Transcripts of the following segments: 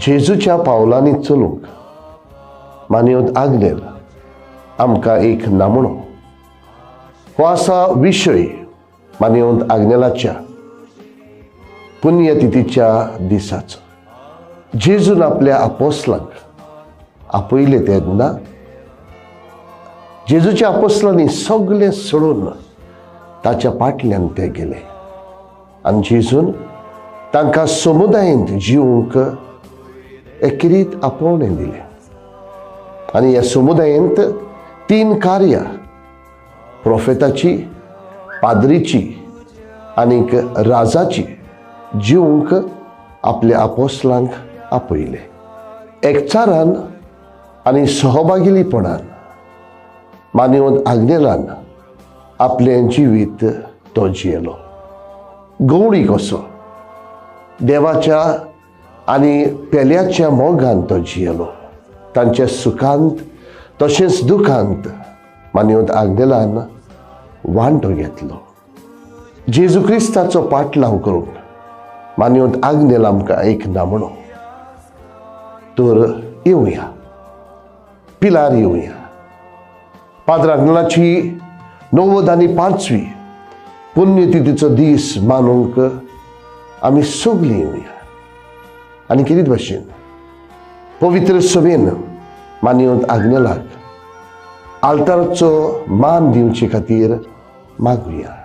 जेजूच्या पावलांनी चलूंक मानयत आग्नेल आमकां एक नामणो. हो आसा विशय मानयत आग्नेलाच्या पुण्यतिथीच्या दिसाचो. जेजून आपल्या आपोसलांक आपयले तेन्ना जेजूच्या आपोसलांनी सगळें सोडून ताच्या फाटल्यान ते गेले आनी जेजून तांकां समुदायेंत जिवंक एकेरीत आपोवणें दिलें. आनी ह्या समुदायेंत तीन कार्यां, प्रोफेताची, पाद्रीची आनीक राजाची जिवंक आपल्या आपोसलांक आपयले. एकचारान आनी सहभागिलीपणान मानवत आग्नेलान आपलें जिवीत तो जियेलो. गवळी कसो देवाच्या आनी पेल्याच्या मोगान तो जियेलो. तांच्या सुखांत तशेंच दुखांत मानवत आग्नेलान वांटो घेतलो. जेजू क्रिस्ताचो पाटलाव करूंक मानवत आग्नेल आमकां एक नामणो. तर येवया पिलार येवया. पाद्र आग्नेलाची 95वी पुण्यतिथीचो दीस मानूंक आमी सगळीं येवया आनी कितें भाशेन पवित्र सभेन मानवत आग्नेलाक आल्ताराचो मान दिवचे खातीर मागुया.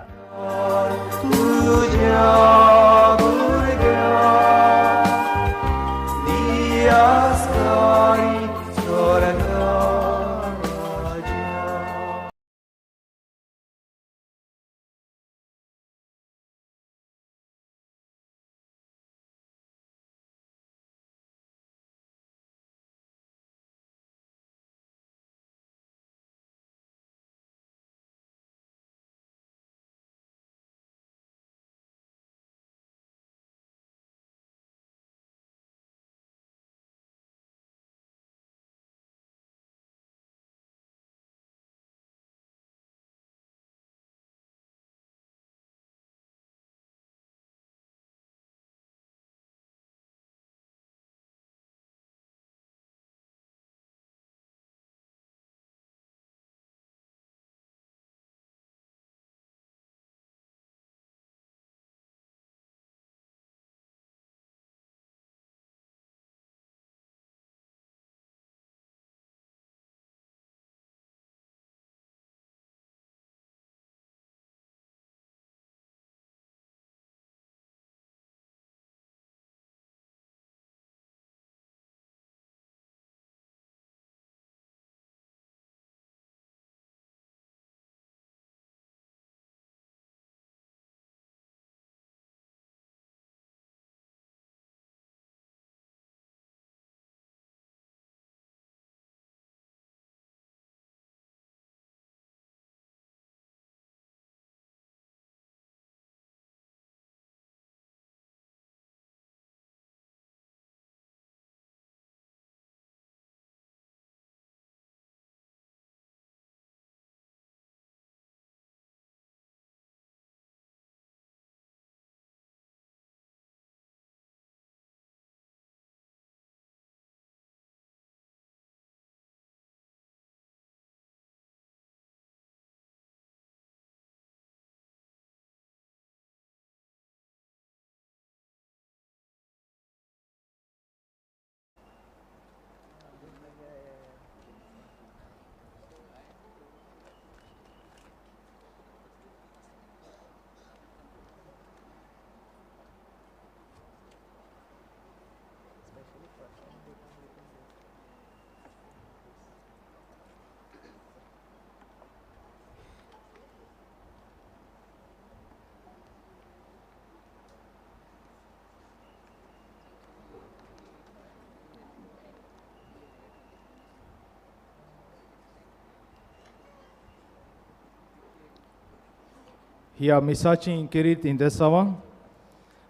ह्या मिसाची इंकेरीत इंदेसांवां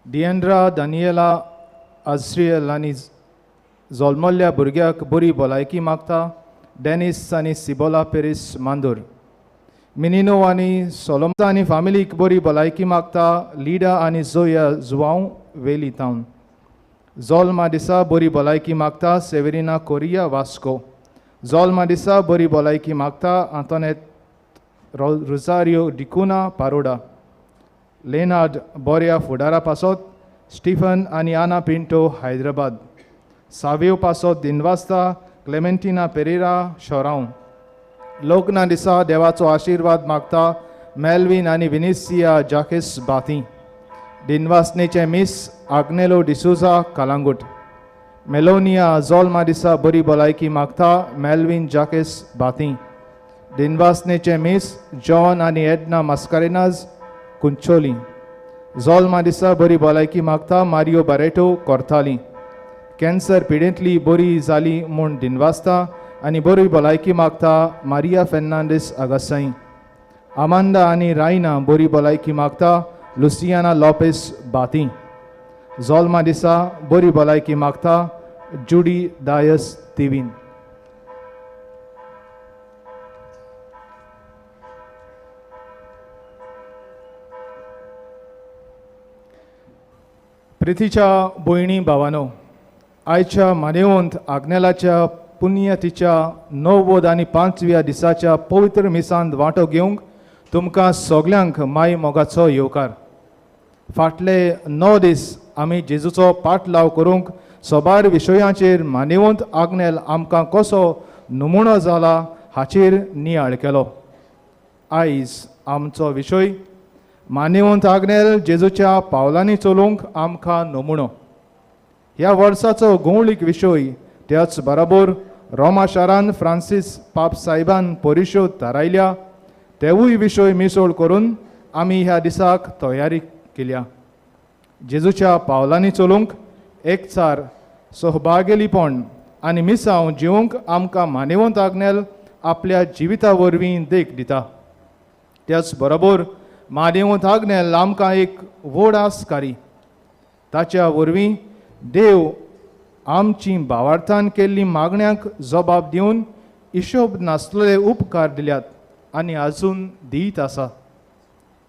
डिएंड्रा दानियला आज्रियल आनी जल्मल्ल्या भुरग्याक बरी भलायकी मागता. डेनिस आनी सिबोला पेरीस मांदूर. मिनिनो आनी सोलोमता आनी फामिलीक बरी भलायकी मागता. लिडा आनी जोया जुवांव वेली टावन. जोल्मा दिसा बरी भलायकी मागता सेवेरिना कोरिया वास्को. जोल्मा दिसा बरी भलायकी मागता आंतोनेत रोजारियो डिकुना पारोडा. लेनार्ड बोऱ्या फुडारा पासत स्टीफन आनी आना पिंटो हैदराबाद. सावेव पासत दिनवास्ता क्लेमेंटिना पेरेरा शोरांव. लग्ना दिसा देवाचो आशिर्वाद मागता मेल्विन आनी विनिसिया जाकेस बाती. दिनवासनेचें मिस आग्नेलो डिसोजा कलांगूट. मेलोनिया जोल्मा दिसा बरी भलायकी मागता मेल्विन जाकेस बाती. दिनवासनेचें मिस जॉन आनी एडना मास्कारेनाज कुंचोली. जोल्मा दिसा बरी भलायकी मागता मारियो बारेटो कोर्ताली. कॅन्सर पिडेंतली बरी जाली म्हूण दिनवासता आनी बरी भलायकी मागता मारिया फेर्नांडीस आगासाई. आमांदा आनी रायना बरी भलायकी मागता लुसियाना लोपेस बाती. जोल्मा दिसा बरी भलायकी मागता जुडी दायस तिवीन. प्रितीच्या भयणी भावानो, आयच्या मानेवंत आग्नेलाच्या पुण्यतिच्या 95व्या दिसाच्या पवित्र मिसांत वांटो घेवंक तुमकां सगल्यांक माय मोगाचो येवकार. फाटले 9 दीस आमी जेजूचो पाटलाव करूंक सोबार विशयांचेर मानेवंत आग्नेल आमकां कसो नमुणो जाला हाचेर नियाळ केलो. आयज आमचो विशय मानेवंत आग्नेल जेजूच्या पावलांनी चलूंक आमकां नमुणो. ह्या वर्साचो गौळीक विशय त्याच बराबर रोमा शारान फ्रांसीस पाप साहेबान परिशोद थारायल्या तेवूय विशय मिसळ करून आमी ह्या दिसाक तयारी केल्या. जेजूच्या पावलांनी चलूंक एकचार, सहभागेलीपण आनी मिसांव जिवंक आमकां मानेवंत आग्नेल आपल्या जिविता वरवीं देख दिता. त्याच बरोबर मानेवंत आग्नेल आमकां एक व्हड आसकारी, ताच्या वरवीं देव आमची भावार्थान केल्ली मागण्यांक जबाब दिवन हिशोब नासलेले उपकार दिल्यात आनी आजून दीत आसा.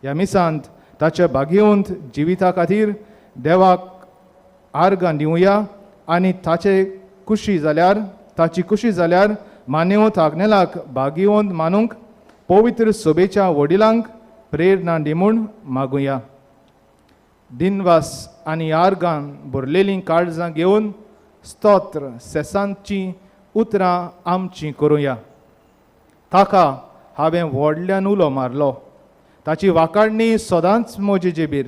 ह्या मिसांत ताच्या भाग्यवंत जिविता खातीर देवाक आर्गां दिवया आनी ताचे कुशी जाल्यार ताची कुशी जाल्यार मानेवंत आग्नेलाक भाग्यवंत मानूंक पवित्र सभेच्या वडिलांक प्रेरणा दी म्हूण मागुया. दिनवास आनी आर्गां भरलेलीं काळजां घेवन स्तोत्र सेसांची उतरां आमचीं करुया. ताका हांवें व्हडल्यान उलो मारलो, ताची वाकाडणी सदांच म्हजे जेबीर.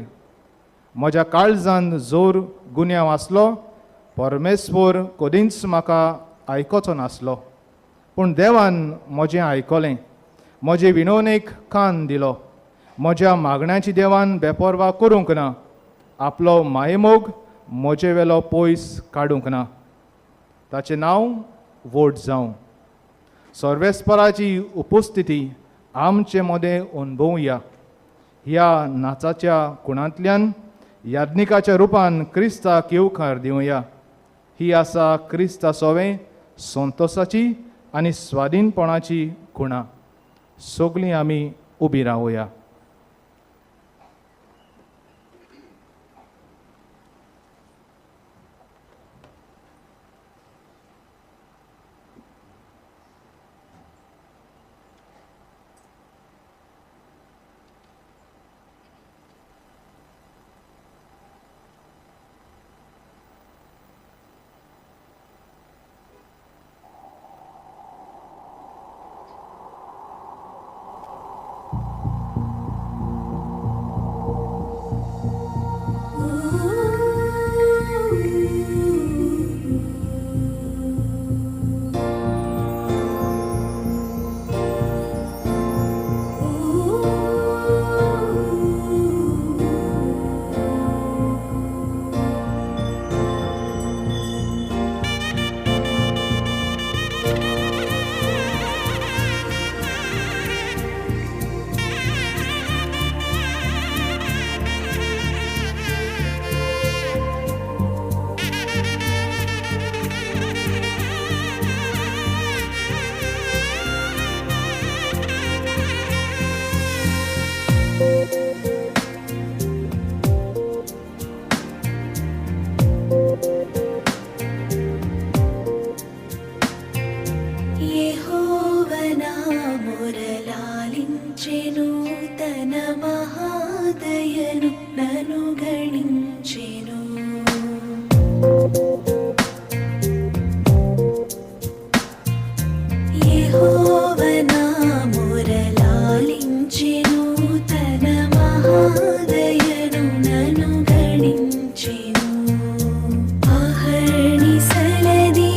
म्हज्या काळजान जोर गुन्यांव आसलो, परमेश्वर कदींच म्हाका आयकोचो नासलो. पूण देवान म्हजें आयकलें, म्हजे विनवणेक कान दिलो. म्हज्या मागण्याची देवान बेपर्वा करूंक ना, आपलो मायेमोग म्हजे वेलो पयस काडूंक ना. ताचें नांव व्हड जावं. सर्वेस्पराची उपस्थिती आमचे मदें अणभवया. ह्या नाचाच्या कुणांतल्यान याज्ञिकाच्या रुपान क्रिस्ताक येवकार दिवया. ही आसा क्रिस्ता सोवें संतोसाची आनी स्वाधीनपणाची खुणा. सगळीं आमी उबी रावया. యెహోవా మొరలాలించెను, తన మహాదయను నను గణించెను. యెహోవా మొరలాలించెను, తన మహాదయను నను గణించెను. అహర్నిశలది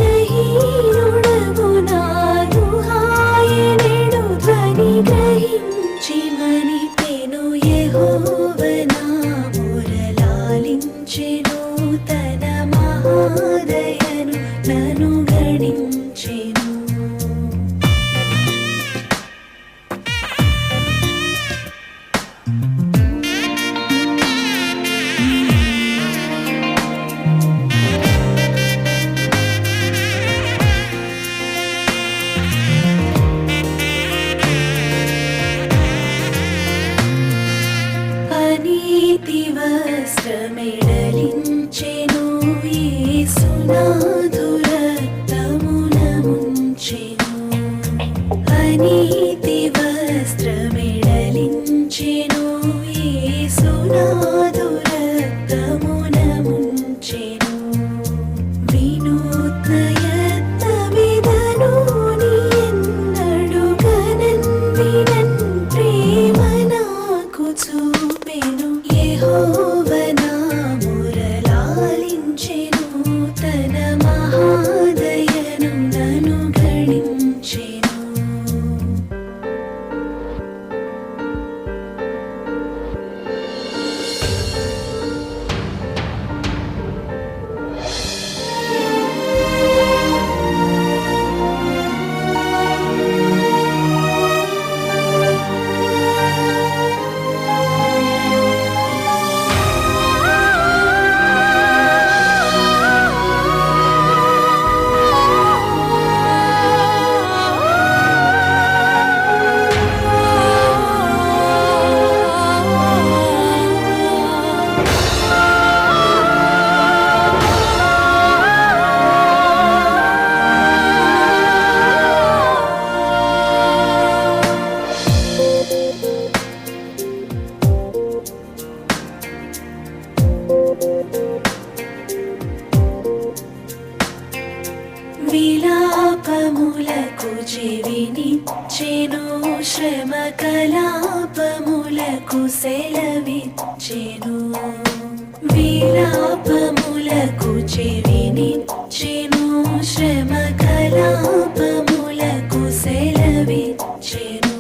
నహీనుడవు నాదు హాయనెడు ధ్వని గ్రహించి మనిపెను. యెహోవా మొరలాలించెను, తన మహాదయను నను గణించెను. అనీతి వస్త్రమెడలించెను, యేసునాథు రక్తమున ముంచెను. అనీతి వస్త్రమెడలించెను, యేసునాథు రక్తమున ముంచెను. వినూత్న యత్నమిదను ఎన్నడు గనన్వినన్ ప్రేమ నాకు చూపెను. యెహోవా మొరలాలించెను, తన మహాదయను నను గణించెను. విలాపములకు చెవినిచ్చెను, శ్రమ కలాపములకు సెలవిచ్చెను. విలాపములకు చెవినిచ్చెను, శ్రమ కలాపములకు సెలవిచ్చెను.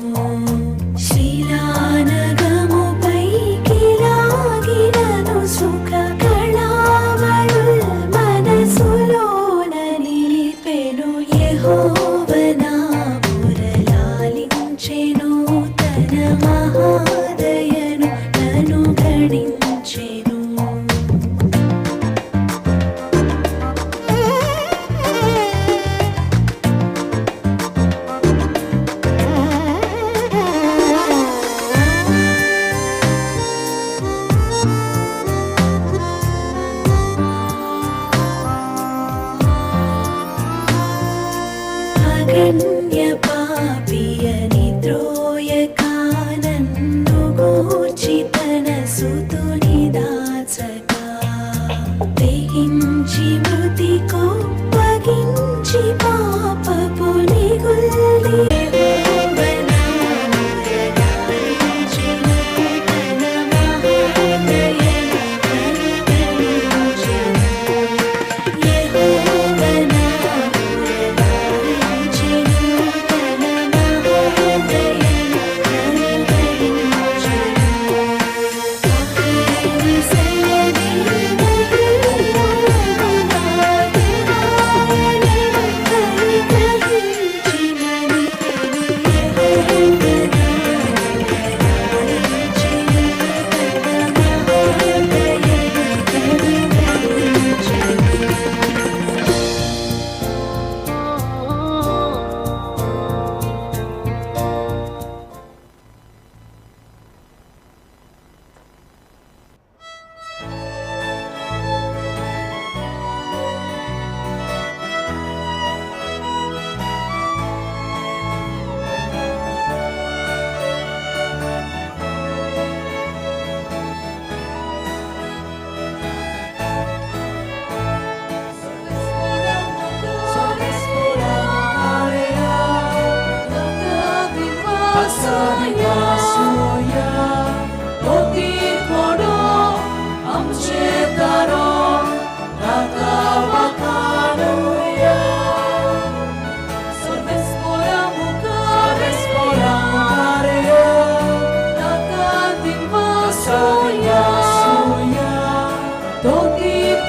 శిలానగముపై లాగినను సుఖ కళావళుల్ మనసులోన నిలిపెను. యెహోవా మొరలాలించెను, తన మహాదయను నను గణించెను. అగణ్య పాపియని త్రోయక నన్ను గూర్చి తన సుతుని దాచక, తెగించి మృతి కొప్పగించి పాపపు నిగుల్ది. యెహోవా.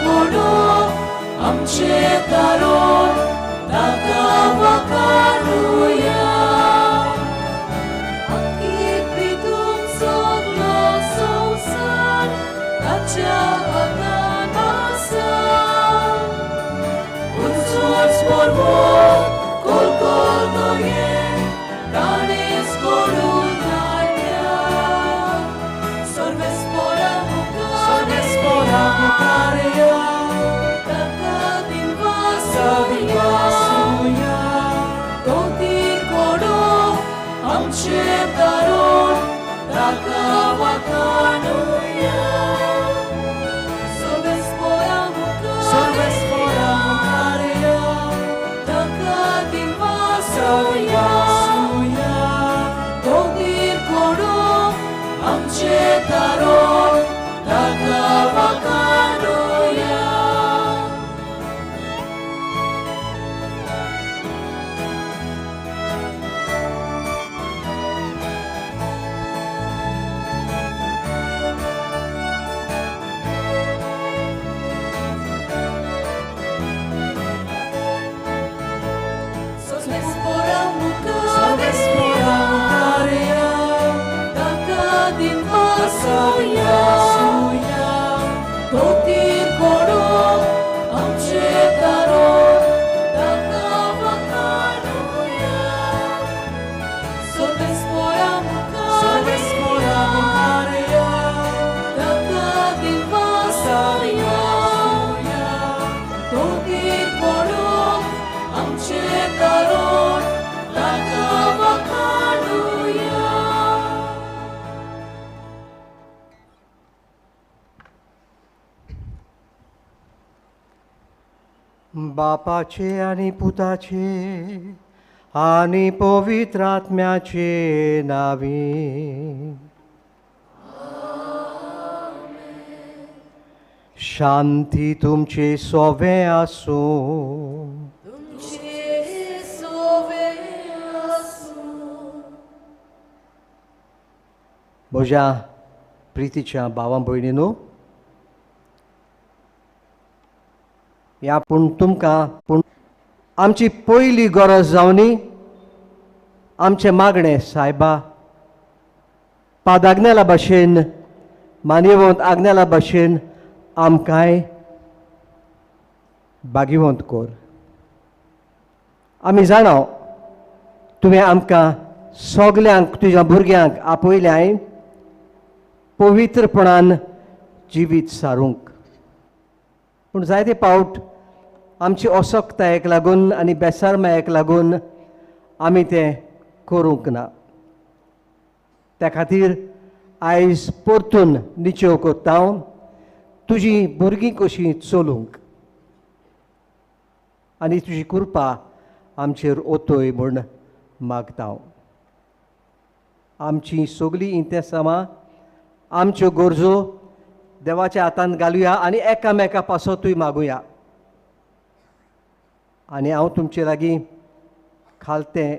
कोडो आमचे तारोन ताका वखाणुया. अकिर्तीतून सगलो संवसार ताच्या हातान आसा. उंचोच पर्वत कोलकोल दोये ताणेच करून धाडल्या. सर्वेस्पोरा मुखार या, ताका दिनवासुया. तोंतीर कोडो आमचे तारोन ताका वखाणुया. सर्वेस्पोरा मुखार या, ताका दिनवासुया. तोंतीर कोडो आमचे तारोन ताका वखाणुया. सर्वेस्पोरा मुखार या, ताका दिनवासुया. तोंतीर कोडो आमचे तारोन ताका वखाणुया. सर्वेस्पोरा मुखार या, ताका दिनवासुया. तोंतीर कोडो आमचे तारोन ताका वखाणुया. बापाचे आनी पुताचे आनी पवित्र आत्म्याचे नावी. शांती तुमचे सोवे आसूं. तुमचे सोवे आसूं. म्हज्या प्रितीच्या भावा भयणीनो, ह्या पूण तुमकां पूण आमची पयली गरज जावनी आमचें मागणें सायबा पादाग्नेला भाशेन मानवंत आग्नेला भाशेन आमकांय भागीवंत कर. आमी जाणा तुवें आमकां सगल्यांक तुज्या भुरग्यांक आपयल्याय पवित्रपणान जिवीत सारूंक. पूण जायते पावट आमची असक्तायेक लागून आनी बेसारमायेक लागून आमी तें करूंक ना. त्या खातीर आयज परतून निचेव करता हांव तुजी भुरगीं कशीं चलूंक आनी तुजी कृपा आमचेर ओतय म्हूण मागता हांव. आमची सगळीं इंतेसामां आमच्यो गरजो देवाच्या हातान घालुया आनी एकामेका पासतूय मागुया. आनी हांव तुमचे लागीं खालतें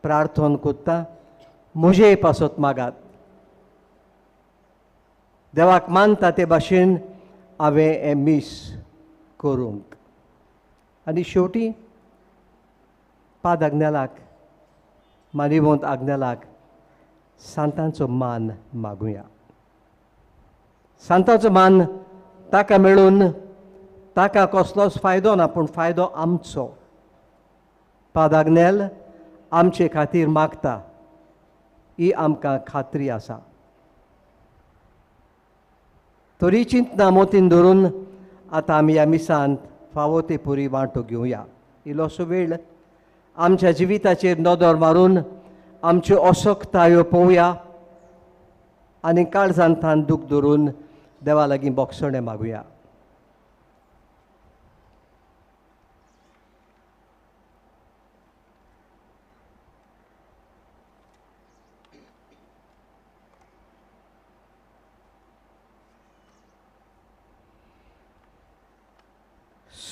प्रार्थन करता, म्हजे पासत मागात. देवाक मानता ते भाशेन हांवें हें मीस करूंक. आनी शेवटी पाद आग्नेलाक मानिवंत आग्नेलाक सांतांचो मान मागुया. सांताचो मान ताका मेळून ताका कसलोच फायदो ना, पूण फायदो आमचो. पाद आग्नेल आमचे खातीर मागता ही आमकां खात्री आसा. तरी चिंतना मोतीन धरून आतां आमी ह्या मिसांत फावो ते पुरी वांटो घेवया. इल्लोसो वेळ आमच्या जिविताचेर नदर मारून आमच्यो असक्तायो पळोवया आनी काळजांतान दूख धरून देवा लागीं बोगसणें मागुया.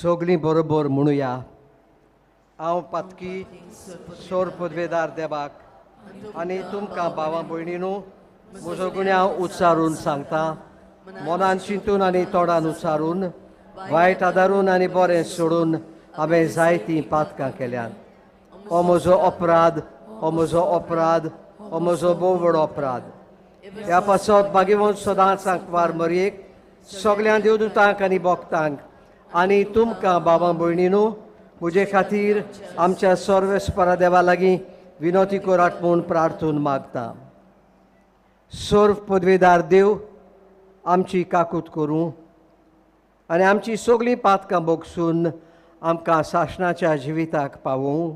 सगळीं बरोबर म्हणुया, हांव पातकी सोर पदवेदार देवाक आनी तुमकां भावां भयणीनू म्हजो गुन्यांव उच्चारून सांगता, मनान चिंतून आनी तोंडान उच्चारून वायट आदारून आनी बरें सोडून हांवें जायतीं पातकां केल्यांत. हो म्हजो अपराध, हो म्हजो अपराध, हो म्हजो भोव व्हड अपराध. ह्या पासत मागीर सदांच सांकवार मरयेक सगळ्या देवदूतांक आनी भक्तांक आनी तुमकां बाबा भयणीनू म्हजे खातीर आमच्या सर्वेस्परा देवा लागीं विनोती करात म्हूण प्रार्थून मागता. सर्व पदवेदार देव आमची काकूत करूं आनी आमची सगळीं पातकां भोगसून आमकां सासणाच्या जिविताक पावोवं.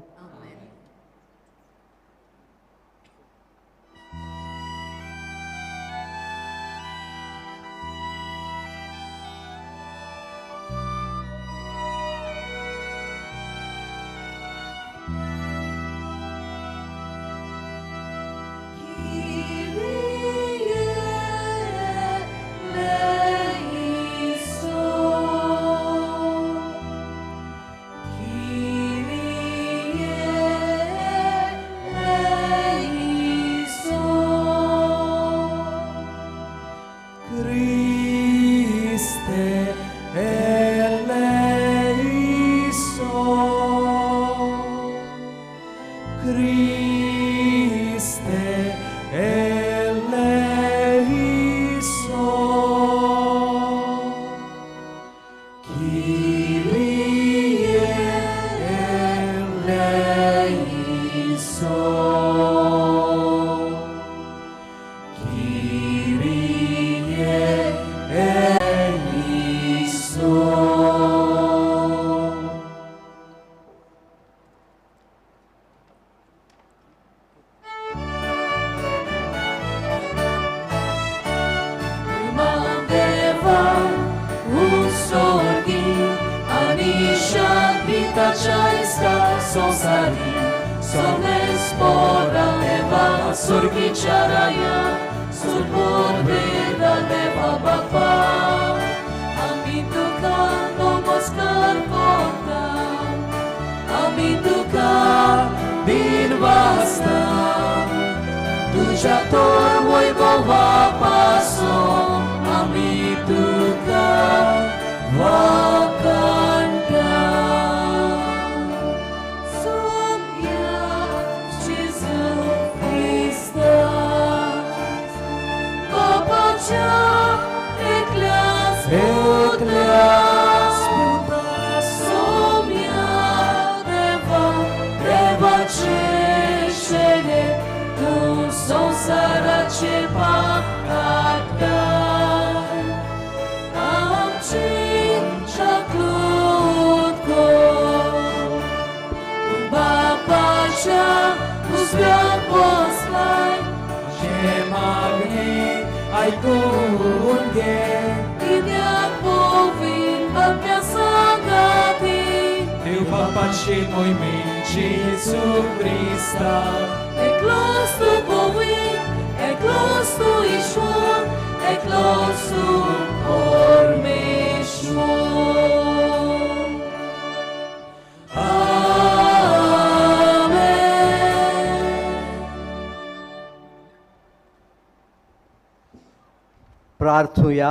प्रार्थुया.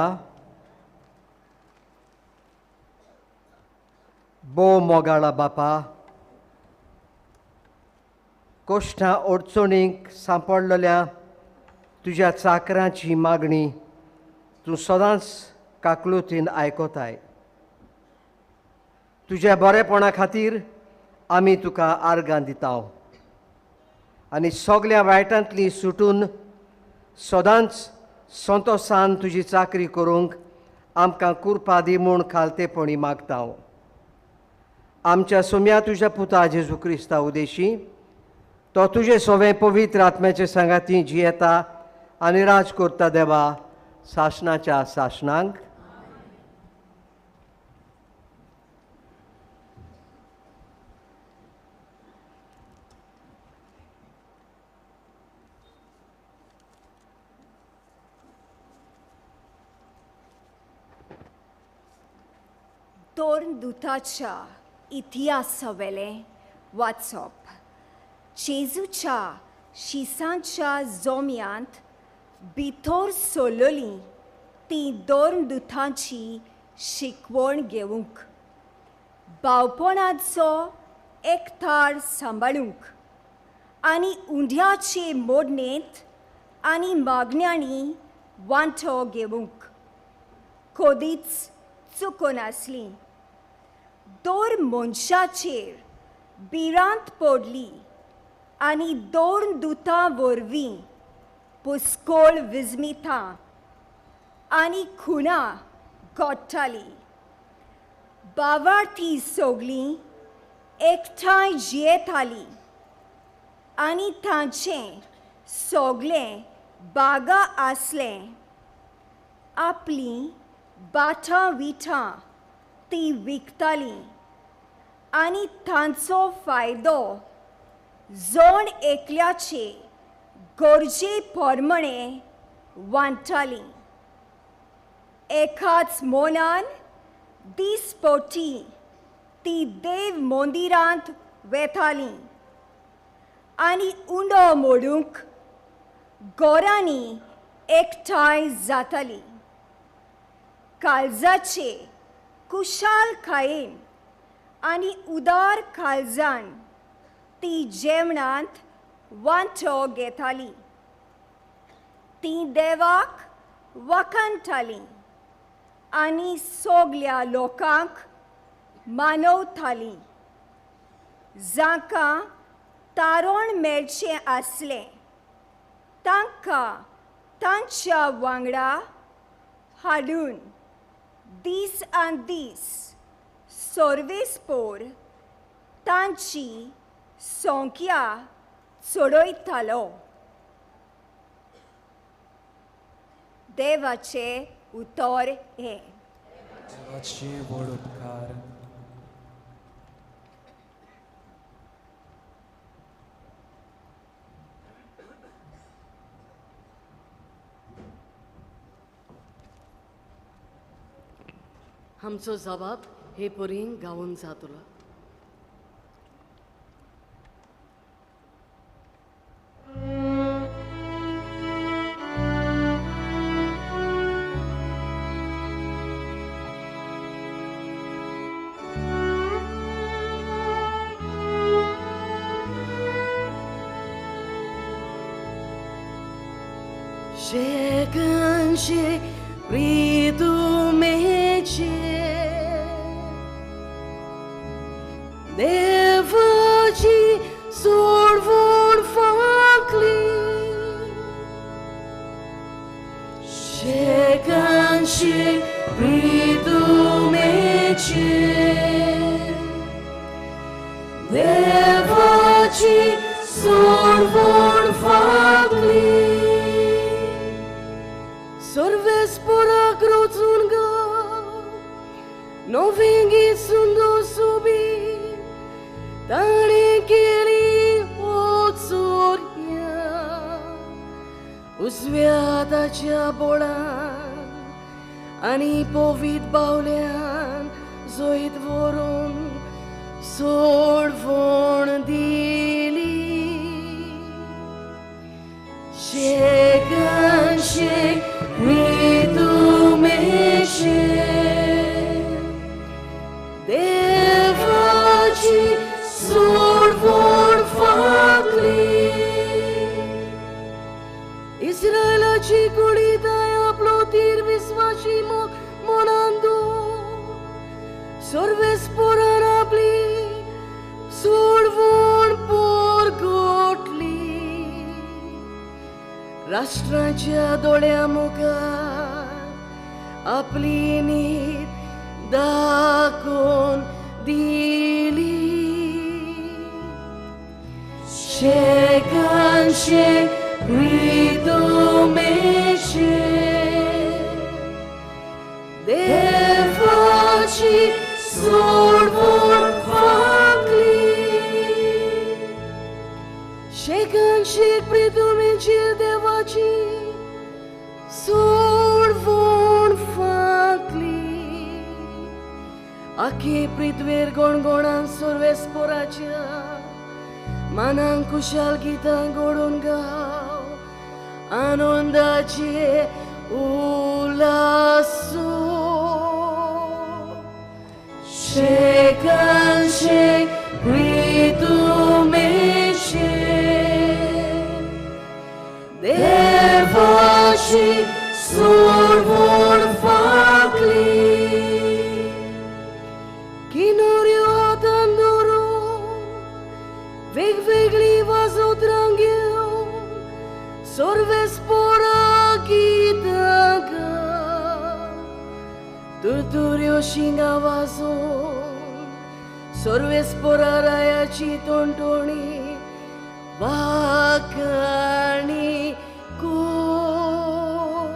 भोव मोगाळा बापा, कोश्टां अडचणींक सांपडलेल्या तुज्या चाकरांची मागणी तूं सदांच काकलुतीन आयकताय. तुज्या बरेपणा खातीर आमी तुका आर्गां दिता आनी सगल्या वायटांतली सुटून सदांच संतोसान तुजी चाकरी करूंक आमकां कुरपा दी म्हूण खालतेपणी मागता. आमच्या सोम्या तुज्या पुता जेजू क्रिस्ता उदेशी तो तुजे सोवे पवित्र आत्म्याचे सांगाती जियेता आनी राज करता देवा सासणाच्या सासणांक. तोरण दुताच्या इतिहासावेलें वाचप. जेजूच्या शिसांच्या जोम्यांत भितर सोलली ती दोन दुतांची शिकवण घेवंक, भावपणाचो एकठार सांबाळूंक आनी उंड्याचे मोडणेंत आनी मागण्यांनी वांटो घेवंक कदीच चुकून आसली. दर मनशाचेर भिरांत पडली आनी दोन दुतां वरवीं पुस्कोळ विजमितां आनी खुणां घडटाली. बावार्थी सगळीं एकठांय जियेताली आनी तांचें सगळें बागा आसलें. आपलीं बाठां विठां ती विकतालीं आनी तांचो फायदो जण एकल्याचे गरजे प्रमाणे वांट्टालीं. एकाच मनान दिसपटी ती देव मंदिरांत वेतालीं आनी उंडो मोडूंक घरांनी एकठांय जाताली. काळजाचे कुशालकायेन आनी उदार काळजान ती जेवणांत वांटो घेताली. ती देवाक वखणटाली आनी सगल्या लोकांक मानवताली. जांकां तारण मेळचें आसलें तांकां तांच्या वांगडा हाडून दीस आन दीस सर्वेस्पोर तांची संख्या चडयतालो. देवाचें उतर हें. देवाचे व्हड उपकार. आमचो जबाब हे परीन गावून जातलो. शेकनशे प्रितुमेचे देवाची सोडवण फांकली, शेकांशे प्रितुमेचे देवाची सोडवण फांकली. सर्वेस्पोराक रोचून गा नोवेंगी सुंदो सुबी ताणें केली ओचोरया उजव्या ताच्या बोळान आनी पोवीत बावल्यान जैत व्हरून सोडवण दिली. शेकान शेक प्रितुमेचे देवाची सोडवण फांकली. इस्रायलाची कुळीताय आपलो तीर विस्वाशी मनान सर्वेस्पोरान आपली सोडवण पोरगोटली. राष्ट्रांच्या दोळ्या मुखार आपली नीत दाखोवन दिली. शेकान शेक प्रितुमेचे देवाची सोडवण फांकली. शेकान शेक प्रितुमेचे देवाची सोडवण फांकली. आखे पृथ्वेर गणगणान सर्वेस्पोराच्या मानांक कुशाल गितां घडोवन गाव आनंदाचे उल्हासो. शेकान शेक प्रितुमेचे देवाची सोडवण फांकली किनोऱ्यो हातान धरून वेगवेगळी वाजोत्रां घेवन सोर्वेस्पोरा गितां गा तुरतुऱ्यो शिंगां वाजोवन सोर्वेस्पोरा रायाची तोणतोणी वाखाणी कोर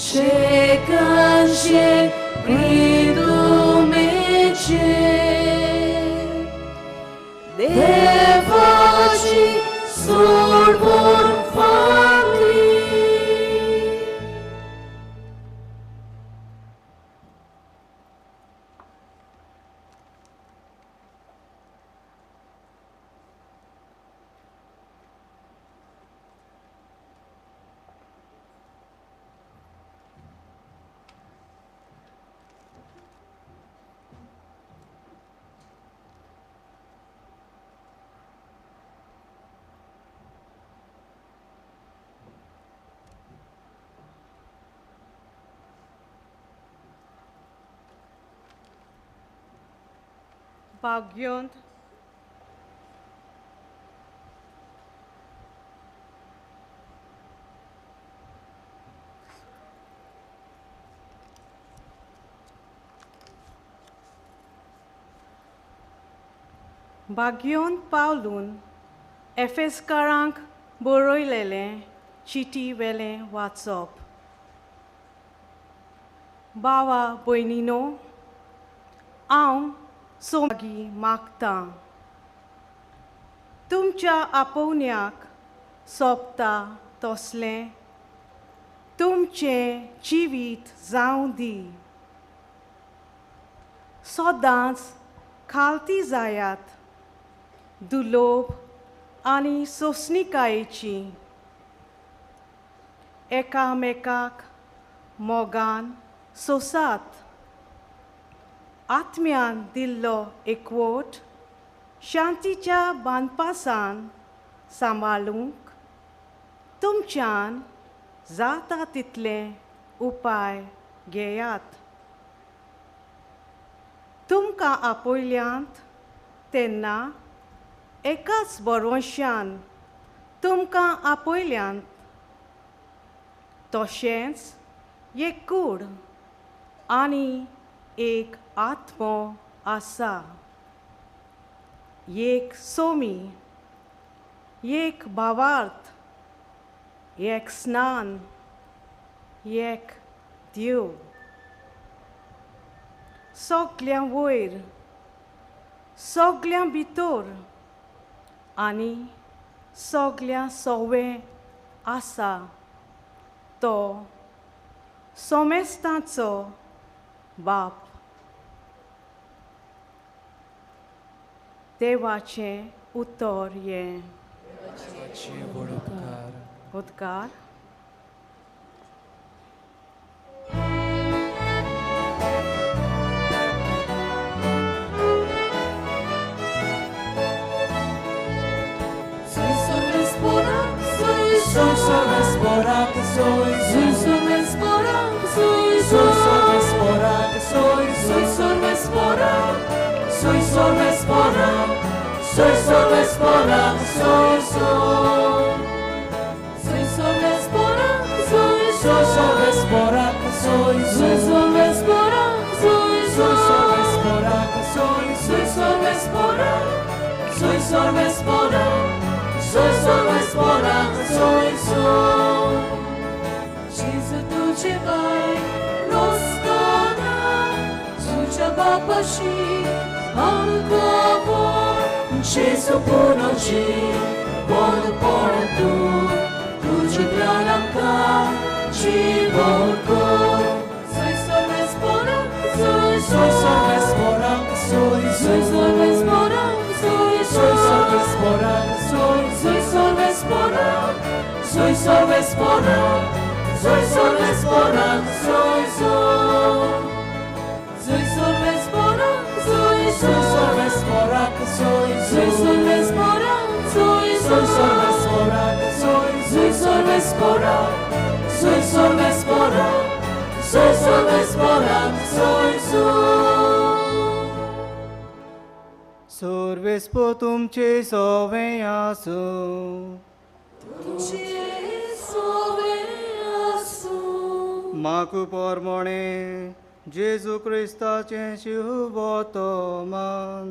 शेकान शेक प्रितुमेचे देवाची सोडवण फांकली. भाग्योंत भाग्योंत पावलून एफेसकारांक बरयलेलें चिटी वेलें वाचप. बावा भयणीनो, हांव सोमागी मागतां तुमच्या आपोवण्याक सोबता तसलें तुमचें जिवीत जावं दी. सदांच खालती जायात, दुलोब आनी सोंसणिकायेची, एकामेकाक मोगान सोसात. आत्म्यान दिल्लो एकवट शांतीच्या बांदपासान सांबाळूंक तुमच्यान जाता तितले उपाय घेयात. तुमकां आपयल्यांत तेन्ना एकाच बरोवश्यान तुमकां आपयल्यांत, तशेंच एक कूड आनी एक आत्मो आसा, एक सोमी, एक भावार्थ, एक स्नान, एक देव. सगल्यां वयर, सगल्यां भितर आनी सगल्यां सवें आसा तो सोमेस्तांचो बाप. देवाचें उतर हें. उदकार. Soy sorvespora que soy, soy sorvespora, soy soy sorvespora que soy, soy sorvespora, soy sorvespora, soy sorvespora, soy soy. Soy sorvespora, soy soy sorvespora que soy, soy sorvespora, soy soy sorvespora que soy, soy sorvespora, soy sorvespora. Soy sorvespora, soy soy. Jesu tuđe vaj, rostona, tuđa bapaši, alkovo, Jesu punoći, vodu ponetu, tuđe pranamka, životko. Soy sorvespora, soy soy sorvespora, soy soy sorvespora, soy soy sorvespora, soy soy sorvespora, soy sorvespora, soy sorvespora, soy soy. Soy sorvespora. Soy sorvespora, soy sorvespora, soy sorvespora, soy sorvespora, soy soy. Sorvespo तुमचे सोवे आसूं, तुमचे सोवे आसूं. माकू पोरमोणे जेजू क्रिस्ताचें शिवबोतमान.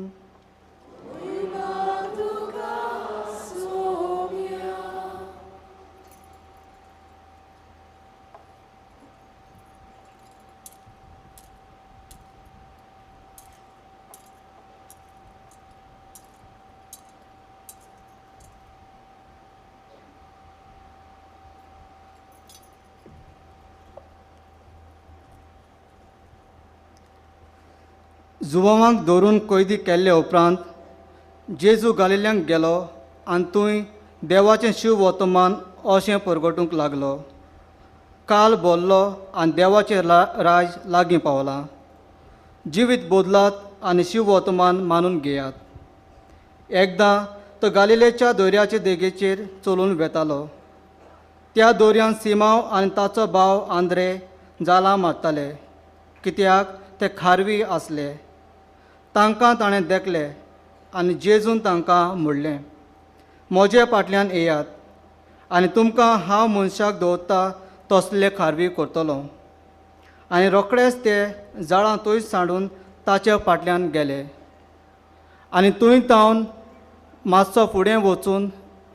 जुवांक धरून कैदी केल्ले उपरांत जेजू गालिल्यांक गेलो आनी थंय देवाचें शिव वर्तमान अशें परगटूंक लागलो. काल बोल्लो आनी देवाचें राज लागीं पावलां. जिवीत बदलात आनी शिव वर्तमान मानून घेयात. एकदां तो गालिलेच्या दर्याचे देगेचेर चलून वेतालो. त्या दर्यान सिमांव आनी ताचो भाव आंद्रे जालां मारताले, कित्याक ते खारवी आसले. तांकां ताणें देखले आनी जेजून तांकां म्हणलें, म्हजे फाटल्यान येयात आनी तुमकां हांव मनशाक दवरता तसले खारवी करतलो. आनी रोखडेच ते जाळां थंयच सांडून ताचे फाटल्यान गेले. आनी थंय तावन मातसो फुडें वचून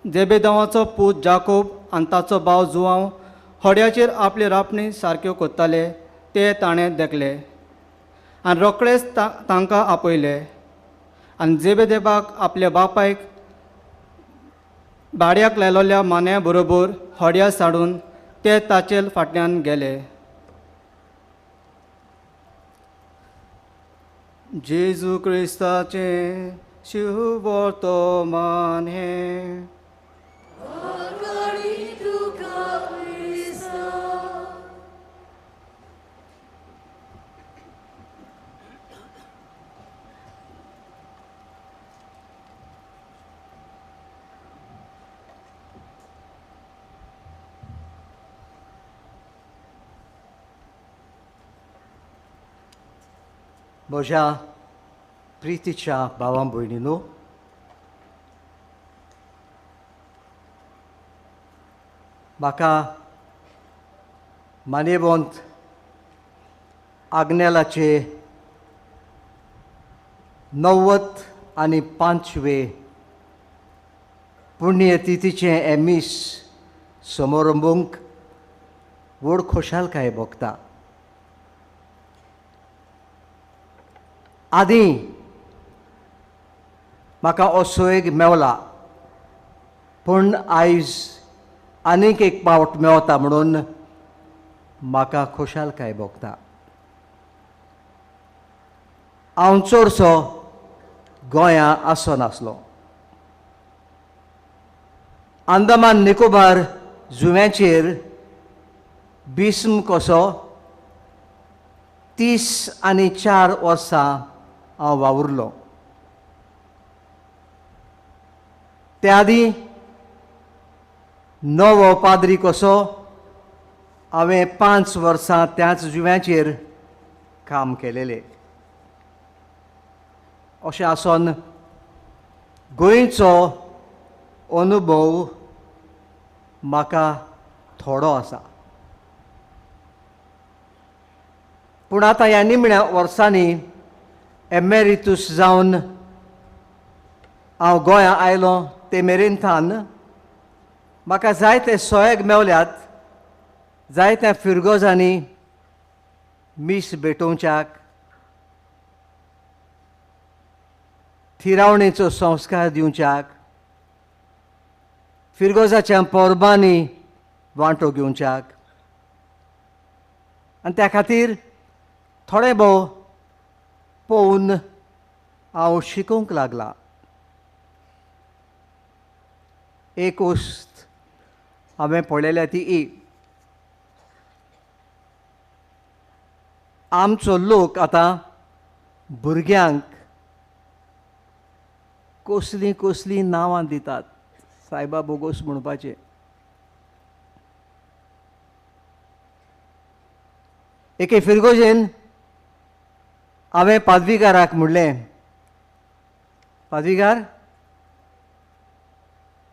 जेबेदावाचो पूत जाकोब आनी ताचो भाव जुवांव होड्याचेर आपली रापणी सारक्यो करताले ते ताणें देखले आनी रोखडेच तांकां आपयले. आनी जेबेदेबाक आपल्या बापायक भाड्याक लायलोल्या मान्या बरोबर होड्या साडून ते ताचे फाटल्यान गेले. जेजू क्रिस्ताचें शिववर्तमान हें. म्हज्या प्रितीच्या भावां भयणीनो, म्हाका मानेवंत आग्नेलाचे 95 पुण्यतिथीचें एमीस समारंभूंक व्हड खोशालकाय भोगता. आदीं म्हाका असोयग मेवला, पूण आयज आनीक एक पावट मेवता म्हणून म्हाका खोशालकाय भोगता. हांव चडसो गोंया आसनासलो. अंदमान निकोबार जुंव्याचेर बिस्म कसो 34 वर्सां हांव वावुरलो. त्या आदीं नवो पाद्री कसो हांवें 5 वर्सां त्याच जुंव्याचेर काम केलेलें. अशें आसून गोंयचो अनुभव म्हाका थोडो आसा. पूण आतां ह्या निमण्या वर्सांनी एमेरितूस जावन हांव गोंया आयलो ते मेरेन थान म्हाका जायते सोयग मेवल्यात, जायत्या फिरगोजांनी मीस भेटोवच्याक, थिरावणेचो संस्कार दिवच्याक, फिरगोजाच्या परबांनी वांटो घेवच्याक, आनी त्या खातीर थोडें भोव पळोवन हांव शिकूंक लागला. एक वस्त हांवें पळयल्या ती एक, आमचो लोक आतां भुरग्यांक कसलीं कसलीं नांवां दितात सायबा बोगोस म्हणपाचें. एके फिरगोजेन हांवें पादवीकाराक म्हणलें, पादवीकार,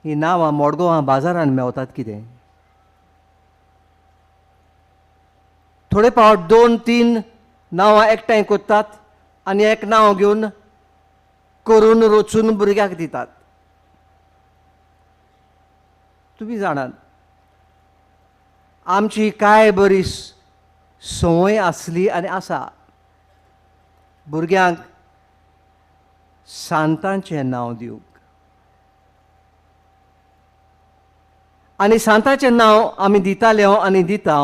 ही नांवां मडगांवां बाजारान मेवतात कितें? थोडे फावट 2-3 नांवां एकठांय करतात आनी एक नांव घेवन करून रचून भुरग्याक दितात. तुमी जाणात आमची काय बरी संवय आसली आनी आसा भुरग्यांक सांतांचें नांव दिवंक. आनी सांताचें नांव आमी दिताले आनी दिता,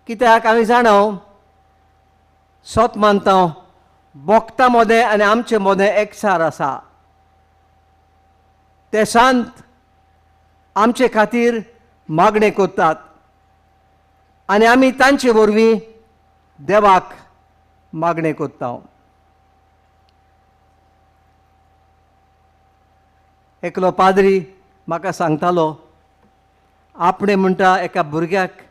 कित्याक आमी जाणा सोत मानता भोक्ता मोदें आनी आमचे मोदें एकसार आसा. ते सांत आमचे खातीर मागणें करतात आनी आमी तांचे वरवीं देवाक मागणें करता. एकलो पाद्री म्हाका सांगतालो, आपणें म्हणटा एका भुरग्याक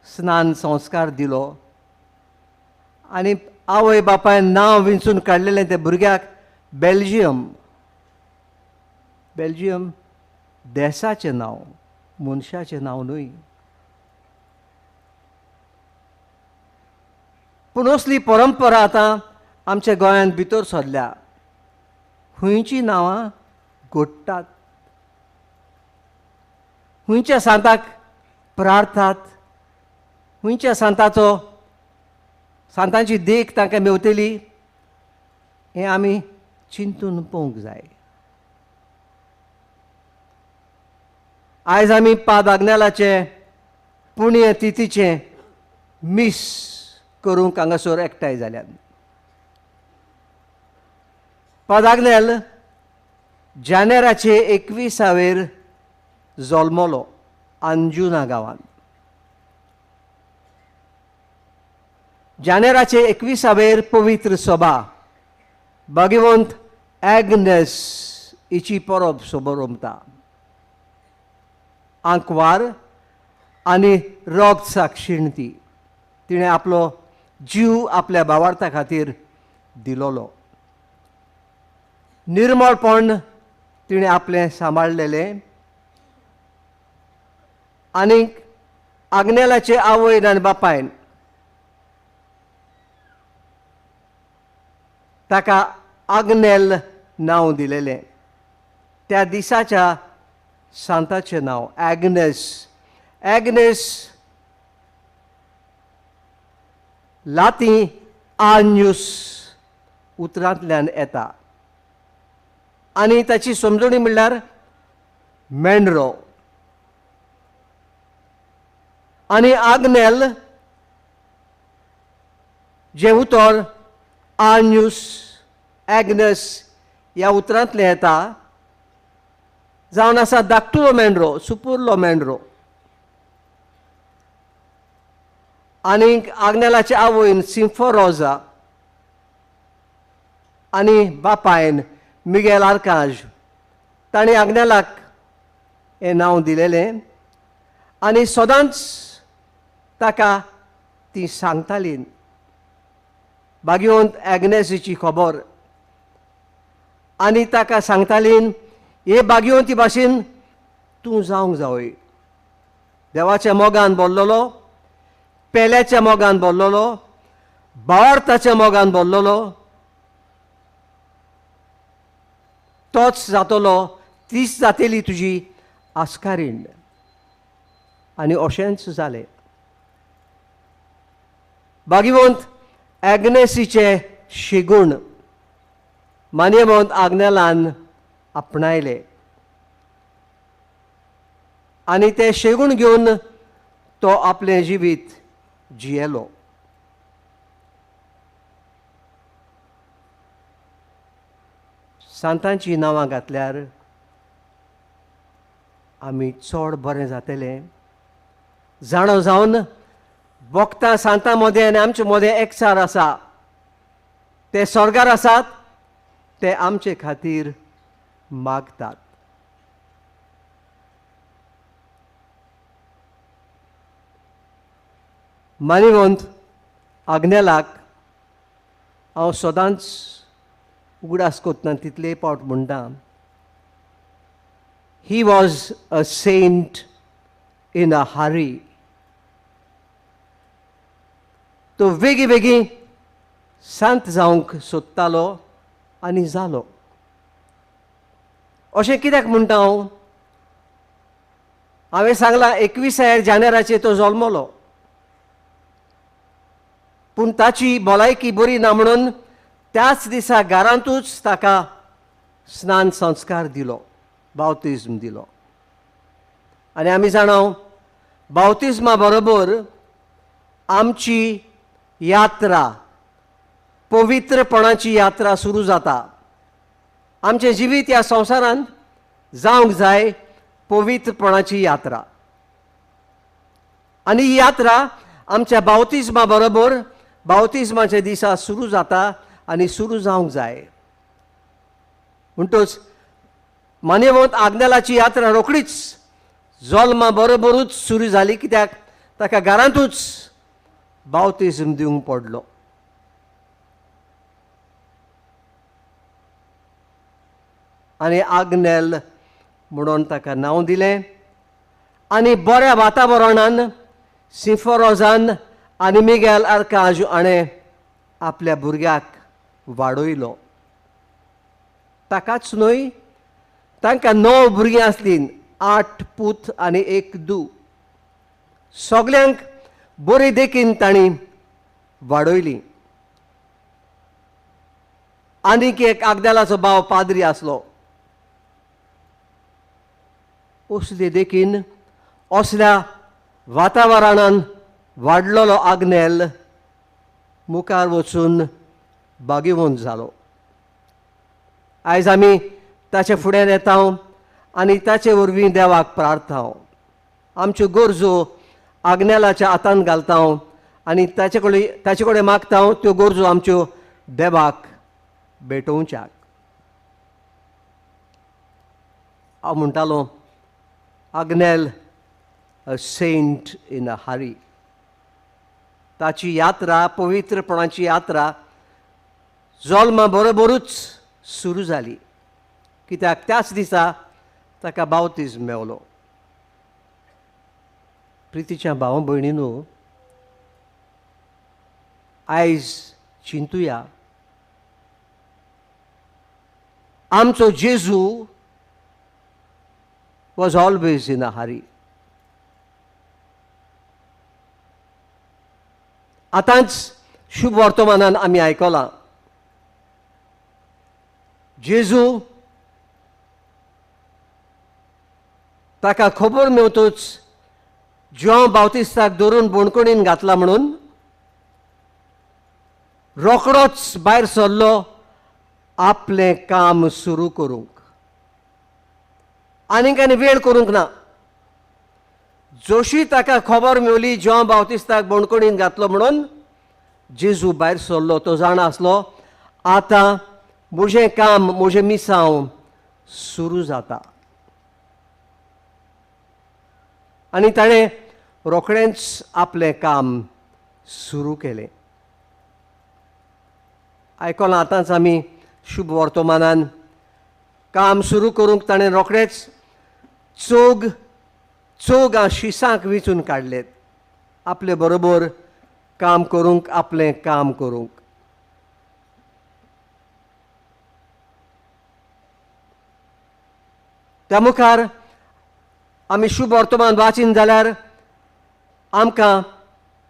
स्नान संस्कार दिलो आनी आवय बापायन नांव विंचून काडलेलें त्या भुरग्याक बेल्जियम. बेल्जियम देसाचें नांव, मनशाचें नांव न्हय. पूण असली परंपरा आतां आमच्या गोंयांत भितर सरल्या. खंयचीं नांवां घडटात, खंयच्या सांताक प्रार्थात, खंयच्या सांताचो सांतांची देख तांकां मेवतली हें आमी चिंतून पळोवंक जाय. आयज आमी पाद आग्नेलाचें पुण्यतिथीचें मीस करूंक हांगासर एकठांय जाल्यात. पाद आग्नेल जानेराचे 21 जल्मलो अंजुना गांवांत. जानेराचे 21 पवित्र सभा भाग्यवंत एग्नेस हिची परब सोबरमता. आंकवार आनी रक्त साक्षीण ती, तिणें आपलो जीव आपल्या भावार्था खातीर दिलोलो. निर्मळपण तिणें आपलें सांबाळलेलें आनीक आग्नेलाचे आवयन आनी बापायन ताका आग्नेल नांव दिलेलें. त्या दिसाच्या सांताचें नांव एग्नेस. एग्नेस लाती आन्यूस उतरांतल्यान येता आनी ताची समजणी म्हणल्यार मेंढरो. आनी आग्नेल जें उतर आन्यूस एग्नेस ह्या उतरांतलें येता जावन आसा धाकटुलो मेंढरो, सुपुरलो मेंढरो. आनीक आग्नेलाचे आवयन सिम्फोरोजा आनी बापायन मिगेल आर्कांज ताणें आग्नेलाक हें नांव दिलेलें आनी सदांच ताका ती सांगताली भाग्यवंत एग्नेसीची खबर आनी ताका सांगताली, हे भाग्यवंती भाशेन तूं जावंक जावय. देवाच्या मोगान बोल्लोलो, पेल्याच्या मोगान बोल्लोलो, भावार्थाच्या मोगान बोल्लोलो, तोच जातलो, तीच जातली तुजी आस्कारीण. आनी अशेंच जालें. भाग्यवंत एग्नेसीचे शिगूण मान्यवंत आग्नेलान आपणायले आनी ते शेगूण घेवन तो आपलें जिवीत जियेलो. सांतांचीं नांवां घातल्यार आमी चड बरें जातलें. जाणो जावन भोक्ता सांतां मदें आनी आमचे मदें एकचार आसा. ते स्वर्गार आसात, ते आमचे खातीर मागतात. मानिवंत आग्नेलाक हांव सदांच उगडास कोत्ना तितले पावट म्हणटा, he was a saint in a hurry. तो वेगीं वेगीं सांत जावंक सोदतालो आनी जालो. अशें कित्याक म्हणटा हांव? हांवें सांगलां 21 जानेराचेर तो जल्मलो, पूण ताची भलायकी बरी ना म्हणून त्याच दिसा घरांतूच ताका स्नान संस्कार दिलो, बावतिज्म दिलो. आनी आमी जाणा बावतिज्मा बरोबर आमची यात्रा, पवित्रपणाची यात्रा सुरू जाता. आमचें जिवीत ह्या संवसारांत जावंक जाय पवित्रपणाची यात्रा. आनी ही यात्रा आमच्या बावतिज्मा बरोबर बावतिज्माच्या दिसा सुरू जाता आनी सुरू जावंक जाय. म्हणटच मानेवंत आग्नेलाची यात्रा रोखडीच जल्मा बरोबरूच सुरू जाली, कित्याक ताका घरांतूच बावतिज्म दिवंक पडलो. आनी आग्नेल म्हणून ताका नांव दिलें. आनी बऱ्या वातावरणान सिफोरोजान आनी मिगेल आर्काज हाणें आपल्या भुरग्याक वाडयलो. ताकाच न्हय, तांकां 9 भुरगीं आसलीं, 8 पूत आनी 1 धूव. सगल्यांक बरी देखीन तांणी वाडयली. आनीक एक आग्नेलाचो भाव पाद्री आसलो. असले देखीन असल्या वातावरणान वाडलेलो आग्नेल मुखार वचून भाग्यवंत जालो. आयज आमी ताचे फुड्यान येता आनी ताचे वरवीं देवाक प्रार्थना, आमच्यो गरजो आग्नेलाच्या हातान घालता आनी ताचे कडेन मागता त्यो गरजो आमच्यो देवाक भेटोवच्याक. हांव म्हणटालो Agnel a saint in a hurry. ताची यात्रा, पवित्रपणाची यात्रा जल्मा बरोबरूच सुरू जाली, कित्याक त्याच दिसा ताका बावतिज्म मेवलो. प्रितीच्या भाव भयणीनो, आयज चिंतुया आमचो जेजू was always in a hurry. आतांच शुभ वर्तमानान आमी आयकलां, जेजू ताका खबर मेवतूच जुआंव बावतिस्ताक धरून बणकणीन घातला म्हणून रोखडोच भायर सरलो आपलें काम सुरू करूंक. आनीक आनी वेळ करूंक ना. जोशी ताका खबर मेवली जुआंव बावतिस्ताक बणकणीन घातलो म्हणून, जेजू भायर सरलो. तो जाणा आसलो आतां म्हजें काम, म्हजें मिसांव सुरू जाता. आनी ताणें रोखडेंच आपलें काम सुरू केलें. आयकलां आतांच आमी शुभ वर्तमानान, काम सुरू करूंक ताणें रोखडेंच चोगां शिसांक वेंचून काडलेत आपले बरोबर काम करूंक, आपलें काम करूंक. त्या मुखार आमी शुभ वर्तमान वाचीन जाल्यार आमकां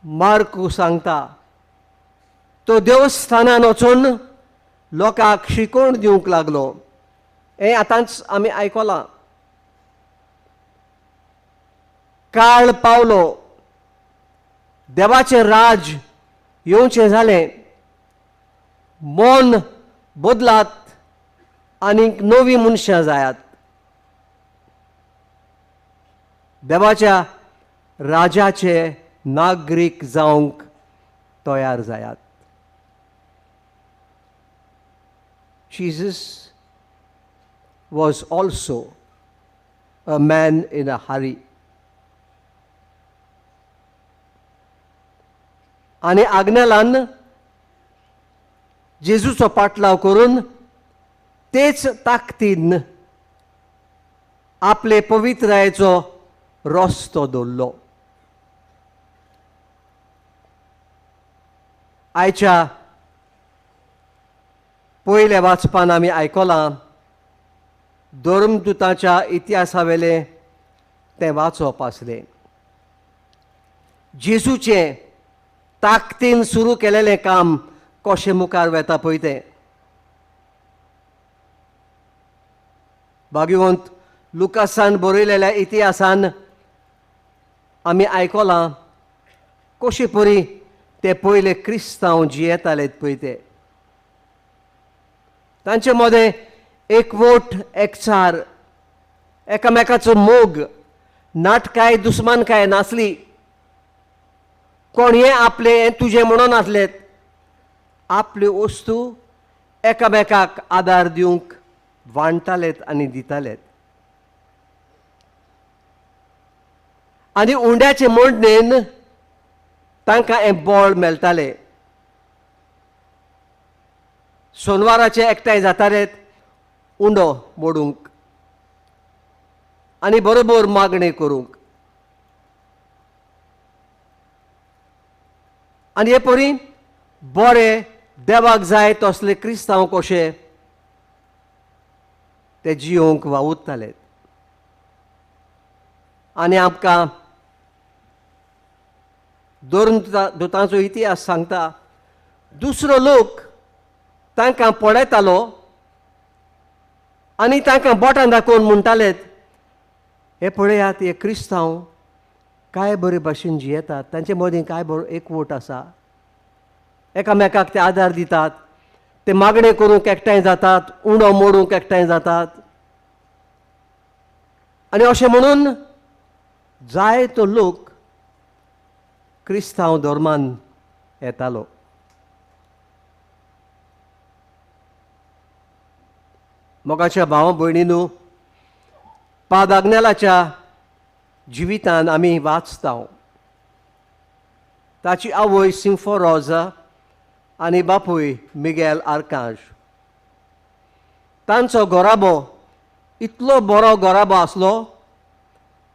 मार्कू सांगता तो देवस्थानान वचून लोकांक शिकोवण दिवंक लागलो. हें आतांच आमी आयकलां. काळ पावलो, देवाचें राज येवचें जालें, मन बदलात आनीक नवीं मनशां जायात. देवाच्या राजाचे नागरीक जावंक तयार जायात. Jesus was also a man in a hurry. आनी आग्नेलान जेजूचो पाटलाव करून तेच ताकदीन आपले पवित्रायेचो रस्तो दवरलो. आयच्या पयल्या वाचपान आमी आयकलां धर्मदूताच्या इतिहासावेलें तें वाचप आसलें. जेजूचें ताकदीन सुरू केलेलें काम कशें मुखार वेता पळय तें. भाग्यवंत लुकासान बरयलेल्या इतिहासान आमी आयकलां कशे परी ते पयले क्रिस्तांव जियेताले पळय ते. तांचे मदें एकवट, एकचार, एकामेकाचो मोग, नाटकाय दुस्मानकाय नासली. कोण हें आपलें हें तुजें म्हणून नासलें. आपल्यो वस्तू एकामेकाक आदार दिवंक वांट्टालेत आनी दितालेत. आनी उंड्याचे मोडणेन तांकां हें बळ मेळटालें. सोनवाराचे एकठांय जातालेत उंडो मोडूंक आनी बरोबर मागणें करूंक. आनी हे परी बरे देवाक जाय तसले क्रिस्तांव कशे ते जियोंक वावुरताले. आनी आमकां धर्मदूतांचो इतिहास सांगता दुसरो लोक तांकां पळयतालो आनी तांकां बोटां दाखोवन म्हणटालेत, हे पळयात हे क्रिस्तांव काय बरे भाशेन जियेतात, तांचे मदीं काय बरो एकवट आसा, एकामेकाक ते आदार दितात, ते मागणें करूंक एकठांय जातात, उणो मोडूंक एकठांय जातात. आनी अशें म्हणून जायतो लोक क्रिस्तांव धर्मान येतालो. मोगाच्या भाव भयणीनू, पाद आग्नेलाच्या जिवितान आमी वाचता. ताची आवय सिंफोरोजा आनी बापूय मिगेल आर्कांज. तांचो घराबो इतलो बरो घराबो आसलो,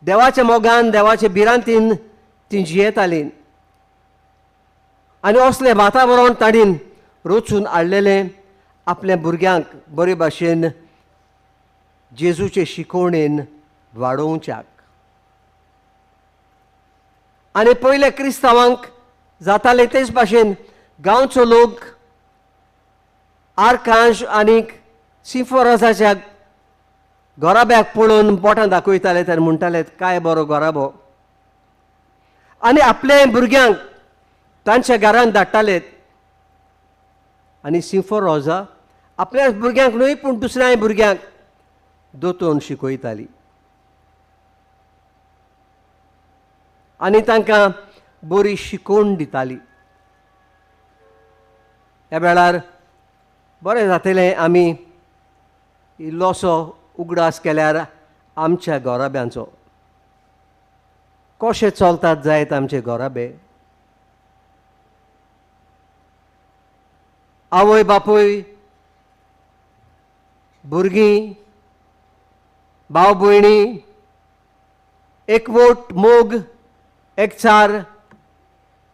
देवाच्या मोगान देवाचे भिरांतीन तीं जियेतालीं. आनी असलें वातावरण ताणीन रचून हाडलेलें आपल्या भुरग्यांक बरे भाशेन जेजूचे शिकवणेन वाडोवच्याक. आनी पयल्या क्रिस्तांवांक जाताले तेच भाशेन गांवचो लोक आर्कांज आनी सिंफोरोजाच्या घराब्याक पळोवन बोटां दाखयताले आनी म्हणटाले काय बरो घराबो. आनी आपल्या भुरग्यांक तांच्या घरांत धाडटाले. आनी सिंफोरोजा आपल्या भुरग्यांक न्हय पूण दुसऱ्याय भुरग्यांक दोतोन शिकयताली आनी तांकां बरी शिकोवण दिताली. ह्या वेळार बरें जातलें आमी इल्लोसो उगडास केल्यार आमच्या घराब्यांचो. कशें चलतात जायत आमचे घराबे. आवय बापूय, भुरगीं, भाव भयणी, एकवट, मोग, एकचार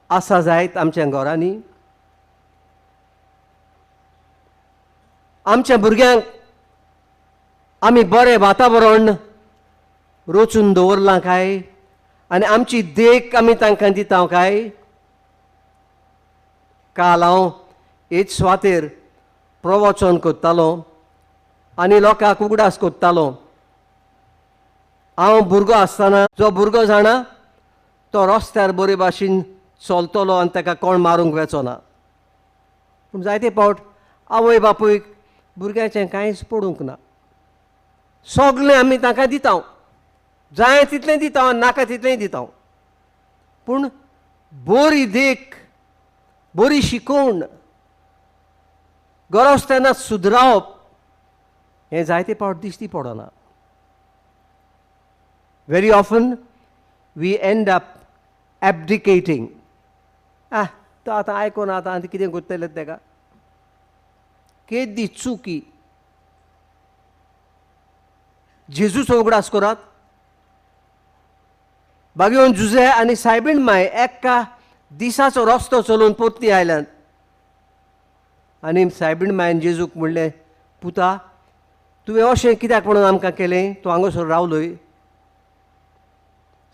आसा जायत आमच्या घरांनी. आमच्या भुरग्यांक आमी बरें वातावरण रचून दवरलां काय आनी आमची देख आमी तांकां दिता काय? काल हांव हेच सुवातेर प्रवचन करतालो आनी लोकांक उगडास करतालो. हांव भुरगो आसतना जो भुरगो जाणा तो रस्त्यार बरे भाशेन चलतलो आनी ताका कोण मारूंक वचो ना. पूण जायते फावट आवय बापूयक भुरग्याचें कांयच पडूंक ना. सगळें आमी तांकां दिता, जाय तितलें दिता आनी नाका तितलेंय दिता. पूण बरी देख, बरी शिकवण, गरज तेन्ना सुदरावप हें जायते फावट दिश्टी पडना. Very often we end up abdicating. तो आतां आयकोन आतां आनी कितें करतलें तेका? केदी चुकी! जेजूचो उगडास करात, बागेवन जुजे आनी सायबीण माय एका दिसाचो रस्तो चलोवन परती आयल्यात आनी सायबीण मायन जेजूक म्हणलें, पुता तुवें अशें कित्याक म्हणून आमकां केलें? तूं हांगासर रावलोय.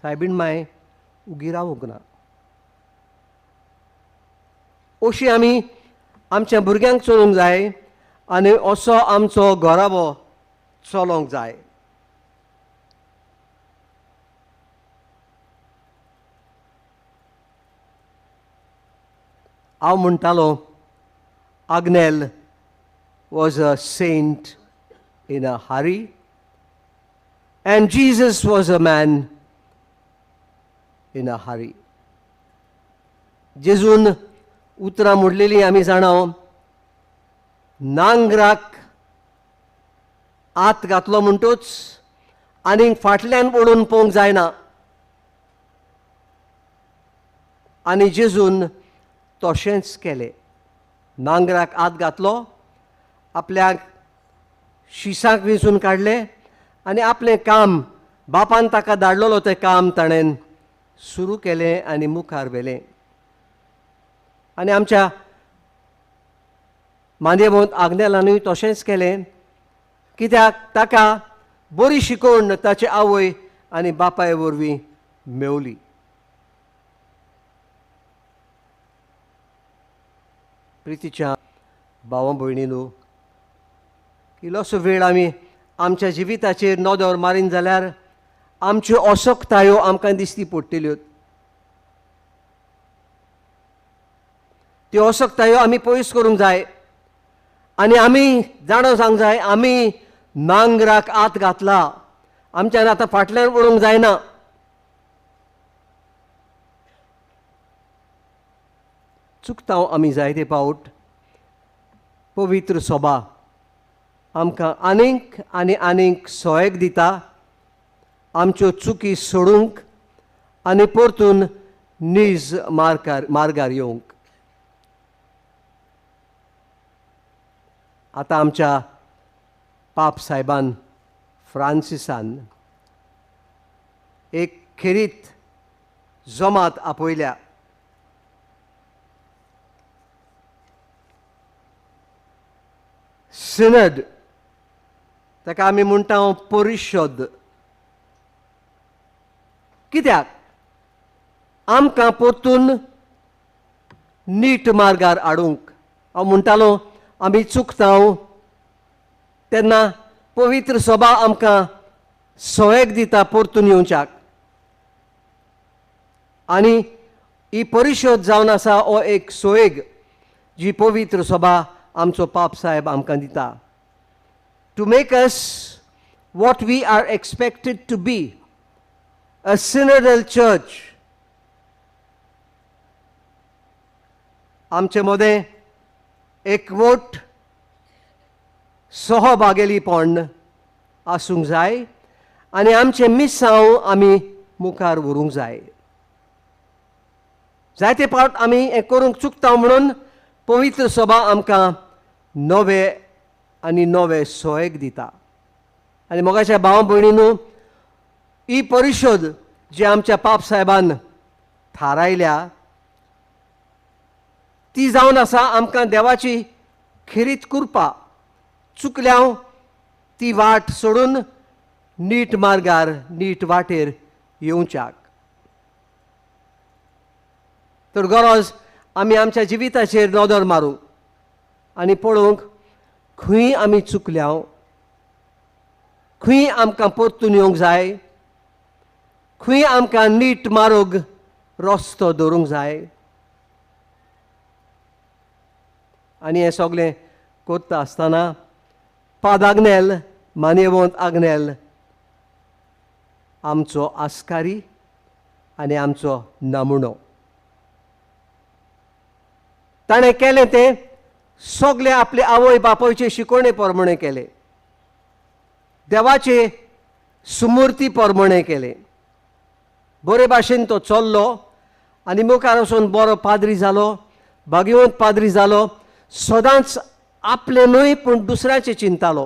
सायबीण माय उगी रावूंक ना. अशी आमी आमच्या भुरग्यांक चलोवंक जाय आनी असो आमचो घराबो चलोवंक जाय. हांव म्हणटालो, Agnel was a saint in a hurry and Jesus was a man in a hurry. जेजून उतरां मोडलेलीं आमी जाणा, नांगराक आत घातलो म्हणटूच आनीक फाटल्यान वळून पळोवंक जायना. आनी जेजून तशेंच केलें. नांगराक आत घातलो, आपल्याक शिसाक वेंचून काडले आनी आपलें काम बापान ताका धाडलेलो तें काम ताणें सुरू केलें आनी मुखार व्हेलें. आनी आमच्या मानयेवंत आग्नेलानूय तशेंच केलें, कित्याक ताका बरी शिकवण ताचे आवय आनी बापाय वरवीं मेवली. प्रितीच्या भावा भयणीनो, इल्लोसो वेळ आमी आमच्या जिविताचेर नदर मारीन जाल्यार आमच्यो असक्तायो आमकां दिसती पडटल्यो. त्यो असक्तायो आमी पयस करूंक जाय आनी आमी जाणा जावंक जाय आमी नांगराक आत घातला, आमच्यान आतां फाटल्यान वळूंक जायना. चुकता आमी जायते पावट पवित्र सभा आमकां आनीक आनी आनीक सोयेक दिता आमच्यो चुकी सोडूंक आनी परतून नीज मार्गार येवंक. आतां आमच्या पाप सायबान फ्रांसिसान एक खेरीत जमात आपयल्या. सिनड, ताका आमी म्हणटा परिशद. कित्याक आमकां परतून नीट मार्गार हाडूंक. हांव म्हणटालो आमी चुकता तेन्ना पवित्र सभा आमकां सवयक दिता परतून येवच्याक. आनी ही परिशद जावन आसा हो एक सोयेग जी पवित्र सभा आमचो पाप साहेब आमकां दिता. To make us what we are expected to be, a synodal church. आमचे मदें एकवट सहभागेलीपण आसूंक जाय आनी आमचें मिसांव आमी मुखार व्हरूंक जाय. जायते पावट आमी हें करूंक चुकता म्हणून पवित्र सभा आमकां नवे आनी नवे सोयेक दिता. आनी मोगाच्या भाव भयणीनू, ही परिशद जी आमच्या पाप साहेबान थारायल्या ती जावन आसा आमकां देवाची खेरीत कृपा. चुकल्या ती वाट सोडून नीट मार्गार नीट वाटेर येवच्याक. तर गरज आमी आमच्या जिविताचेर नदर मारूंक आनी पळोवंक खंय आमी चुकल्या, खंय आमकां परतून येवंक जाय, खंय आमकां नीट मार्ग रस्तो दवरूंक जाय. आनी हें सगळें करता आसतना पाद आग्नेल मानयेवंत आग्नेल आमचो आस्कारी आनी आमचो नमुनो. ताणें केलें तें सगळें आपले आवय बापायचे शिकवणे प्रमाणें केलें, देवाचे सुमुर्ती प्रमाणें केलें. बरे भाशेन तो चल्लो आनी मुखार वचून बरो पाद्री जालो. भाग्यवंत पाद्री जालो, सदांच आपलें न्हय पूण दुसऱ्याचें चिंतालो.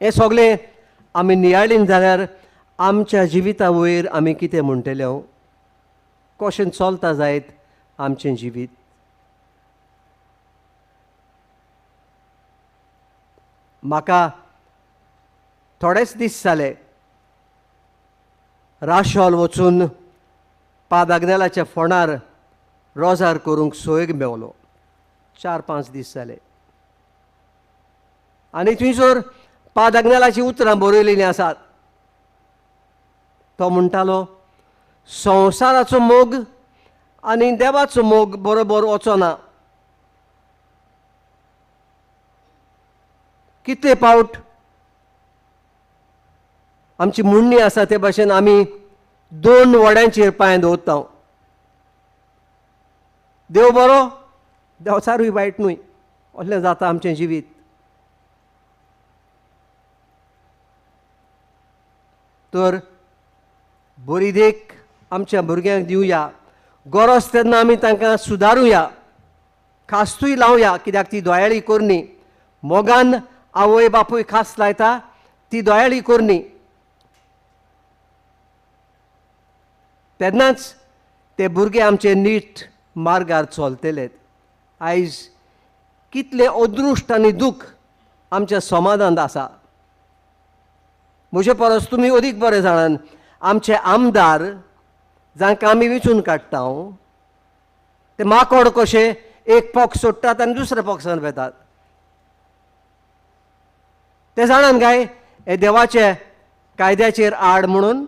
हें सगळें आमी नियाळीन जाल्यार आमच्या जिविता वयर आमी कितें म्हणटले, कशें चलता जायत आमचें जिवीत. म्हाका थोडेच दीस जाले राशोल वचून पाद आग्नेलाच्या फोंडार रोजार करूंक सोयग मेवलो. 4-5 दीस जाले आनी थंयसर पाद आग्नेलाचीं उतरां बरयलेलीं आसात. तो म्हणटालो, संवसाराचो मोग आनी देवाचो मोग बरोबर वचना. कितले पावट आमची म्हणणी आसा ते भाशेन आमी 2 वड्यांचेर पांय दवरता. देव बरो, देवचारूय वायट न्हय, असलें जाता आमचें जिवीत. तर बरी देख आमच्या भुरग्यांक दिवया, गरज तेन्ना आमी तांकां सुदारुया, खास्तूय लावया, कित्याक ती दोयाळी करणी. मोगान आवय बापूय खास लायता ती दोयाळी करणी. तेन्नाच ते भुरगे आमचे नीट मार्गार चलतले. आयज कितलें अदृश्ट आनी दूख आमच्या समाजांत आसा. म्हजे परस तुमी अदीक बरें जाणान, आमचे आमदार जांकां आमी वेंचून काडटा ते माकोड कशे एक पक्ष सोडटात आनी दुसऱ्या पक्षान वेतात. ते जाणान काय हे देवाचे कायद्याचेर आड म्हणून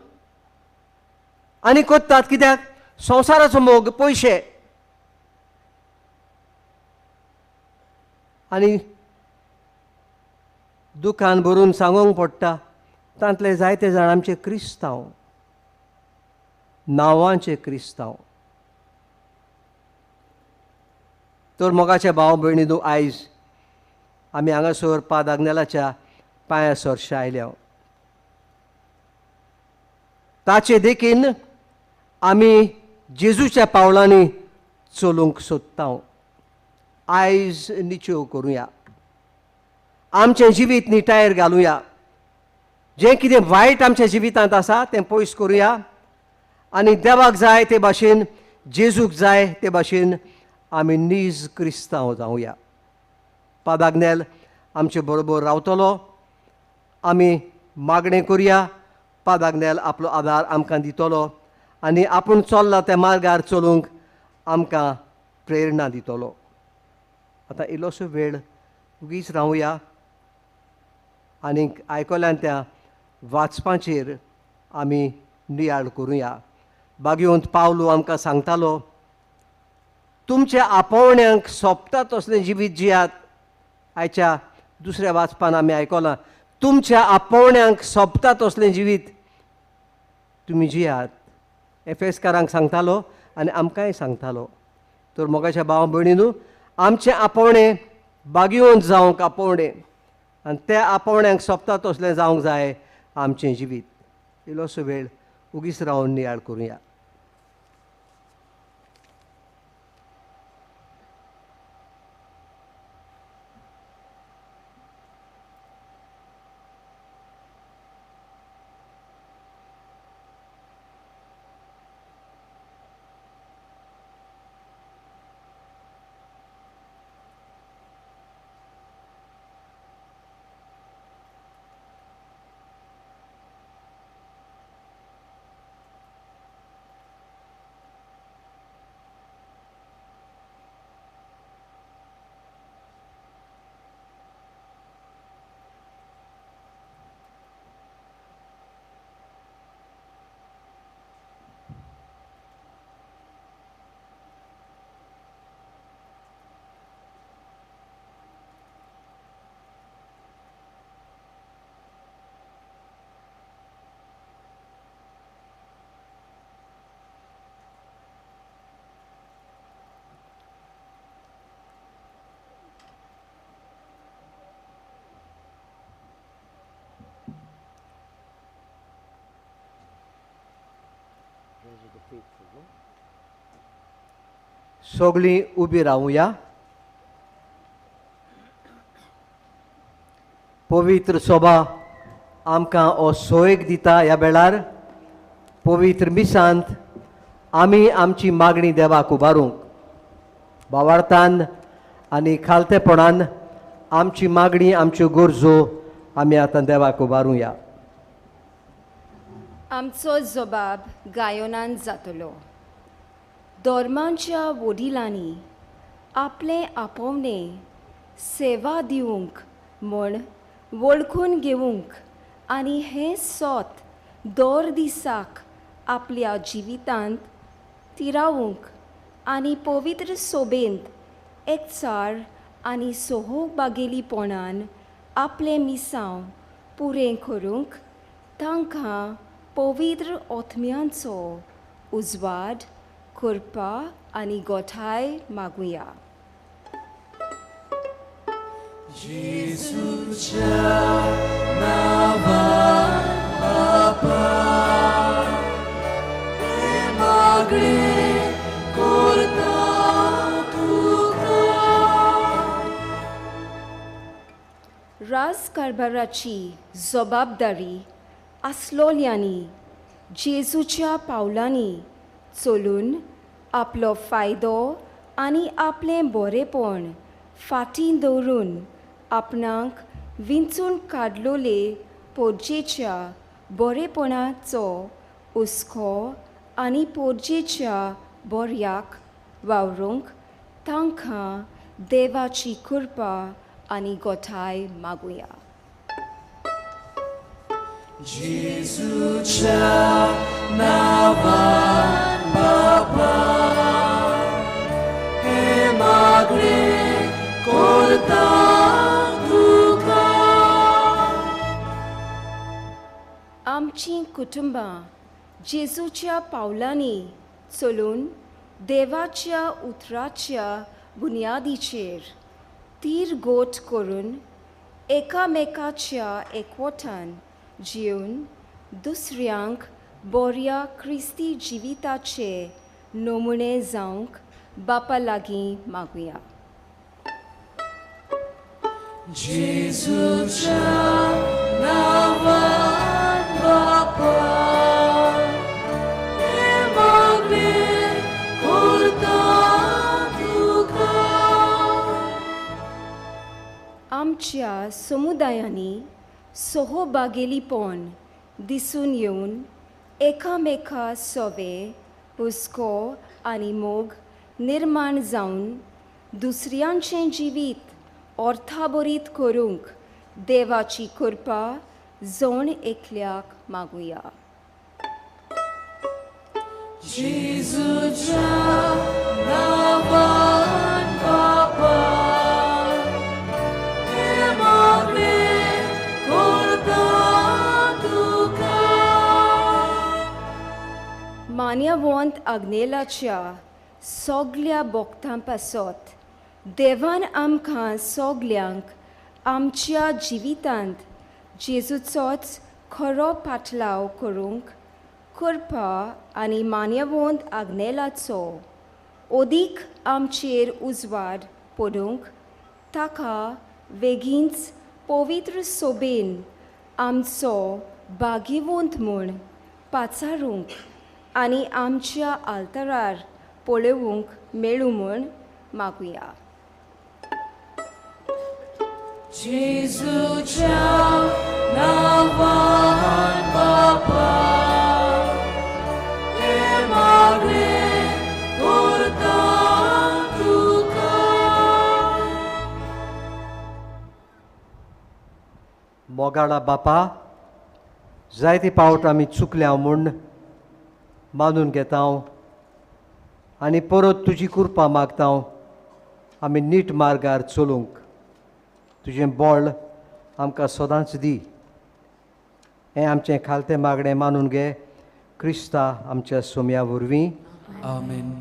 आनी कोत्तात, कित्याक संवसाराचो मोग, पयशे. आनी दुकान भरून सांगूंक पडटा तांतले जायते जाण आमचे क्रिस्तांव, नांवांचे क्रिस्तांव. तर मोगाचे भाव भयणी, आयज आमी हांगासर पाद आग्नेलाच्या पांया सरशे आयल्या. ताचे देखीन आमी जेजूच्या पावलांनी चलूंक सोदता. आयज निचेव करुया, आमचें जिवीत निटायेर घालुया, जें कितें वायट आमच्या जिवितांत आसा तें पयस करुया आनी देवाक जाय ते भाशेन, जेजूक जाय ते भाशेन आमी नीज क्रिस्तांव जावया. पाद आग्नेल आमचे बरोबर रावतलो. आमी मागणें करुया, पाद आग्नेल आपलो आदार आमकां दितलो आनी आपूण चल्ला त्या मार्गार चलूंक आमकां प्रेरणा दितलो. आतां इल्लोसो वेळ उगीच रावया आनीक आयकल्यान त्या वाचपाचेर आमी नियाळ करुया. बागेवंत पावलो आमकां सांगतालो, तुमच्या आपोवण्यांक सोंपता तसलें जिवीत जियात. आयच्या दुसऱ्या वाचपान आमी आयकलां, तुमच्या आपोवण्यांक सोंपता तसलें जिवीत तुमी जियात. एफेसकारांक सांगतालो आनी आमकांय सांगतालो. तर मोगाच्या भाव भयणीनू, आमचें आपोवणें बागेवंत जावंक आपोवणें आनी त्या आपोवण्यांक सोंपता तसलें जावंक जाय आमचें जिवीत. इल्लोसो वेळ उगीच रावन नियाळ करुया. The faithful, no? सगळीं उबी रावुया. पवित्र सभा आमकां हो सोयेक दिता. ह्या वेळार पवित्र मिसांत आमी आमची मागणी देवाक उबारूंक भावार्थान आनी खालतेपणान आमची मागणी, आमच्यो गरजो आमी आतां देवाक उबारुया. आमचो जबाब गायनान जातलो. धर्मांच्या वडिलांनी आपलें आपोवणें सेवा दिवंक म्हूण वळखून घेवंक आनी हें सोत दर दिसाक आपल्या जिवितांत तिरावंक आनी पवित्र सोबेंत एकचार आनी सोहोबागेलीपणान आपलें मिसांव पुरें करूंक तांकां पवित्र आत्म्यांचो उजवाड करपा आनी गोठाय मागुया. जेजूच्या नांवान बापा हें मागणें करता तुका. राजकारभाराची जबाबदारी आसलोल्यांनी जेजूच्या पावलांनी चलून आपलो फायदो आनी आपलें बरेपण फाटीं दवरून आपणाक विंचून काडलोले पोरजेच्या बरेपणाचो हुस्को आनी पोरजेच्या बऱ्याक वावरूंक तांकां देवाची कृपा आनी गोठाय मागुया. जेजूच्या नांवान बापा हें मागणें करता तुका. आमचीं कुटुंबां जेजूच्या पावलांनी चलून देवाच्या उतराच्या बुन्यादीचेर तीर गोट करून एकामेकाच्या एकवटान जिवन दुसऱ्यांक बऱ्या क्रिस्ती जिविताचे नमुने जावंक बापा लागीं मागुया. जेजूच्या नांवान बापा हें मागणें करता तुका. आमच्या समुदायांनी सोहोबागेलीपण दिसून येवन एकामेका सोवे हुस्को आनी मोग निर्माण जावन दुसऱ्यांचें जिवीत अर्थाभरीत करूंक देवाची कृपा जण एकल्याक मागुया. जेजूच्या नांवान बापा हें मागणें करता तुका. मान्यवंत आग्नेलाच्या सगल्या भक्तां पासत देवान आमकां सगल्यांक आमच्या जिवितांत जेजूचोच खरो पाटलाव करूंक कृपा आनी मान्यवंत आग्नेलाचो अदीक आमचेर उजवाड पडूंक ताका वेगींच पवित्र सोबेन आमचो भाग्यवंत म्हूण पाचारूंक आनी आमच्या आल्तरार पळोवंक मेळूं म्हूण मागुया. जेजूच्या नांवान बापा हें मागणें करता तुका. मोगाळा बापा, जायते पावट आमी चुकल्या म्हूण मानून घेता आनी परत तुजी कृपा मागता. आमी नीट मार्गार चलूंक तुजें बळ आमकां सदांच दी. हें आमचें खालतें मागणें मानून घे क्रिस्ता आमच्या सोम्या वरवीं. आमेन.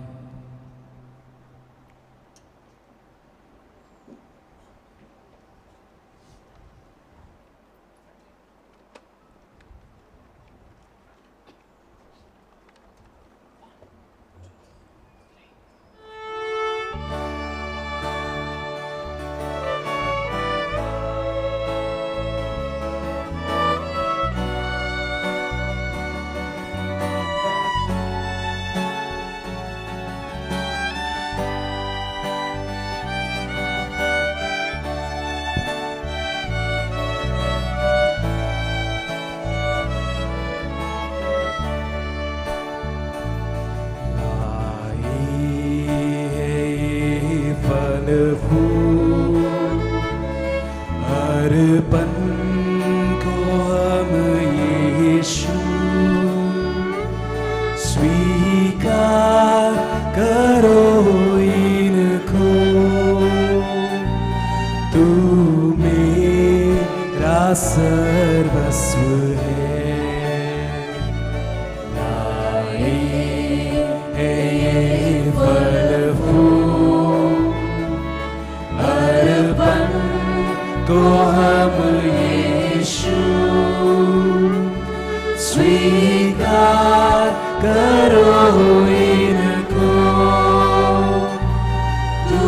फूल अर्पण को हम यीशु स्वीकार करो इनको। तू मेरा सर्वस्व है, लाए है ये फल फूल अर्पण को हम यीशु स्वीकार करो इनको। तू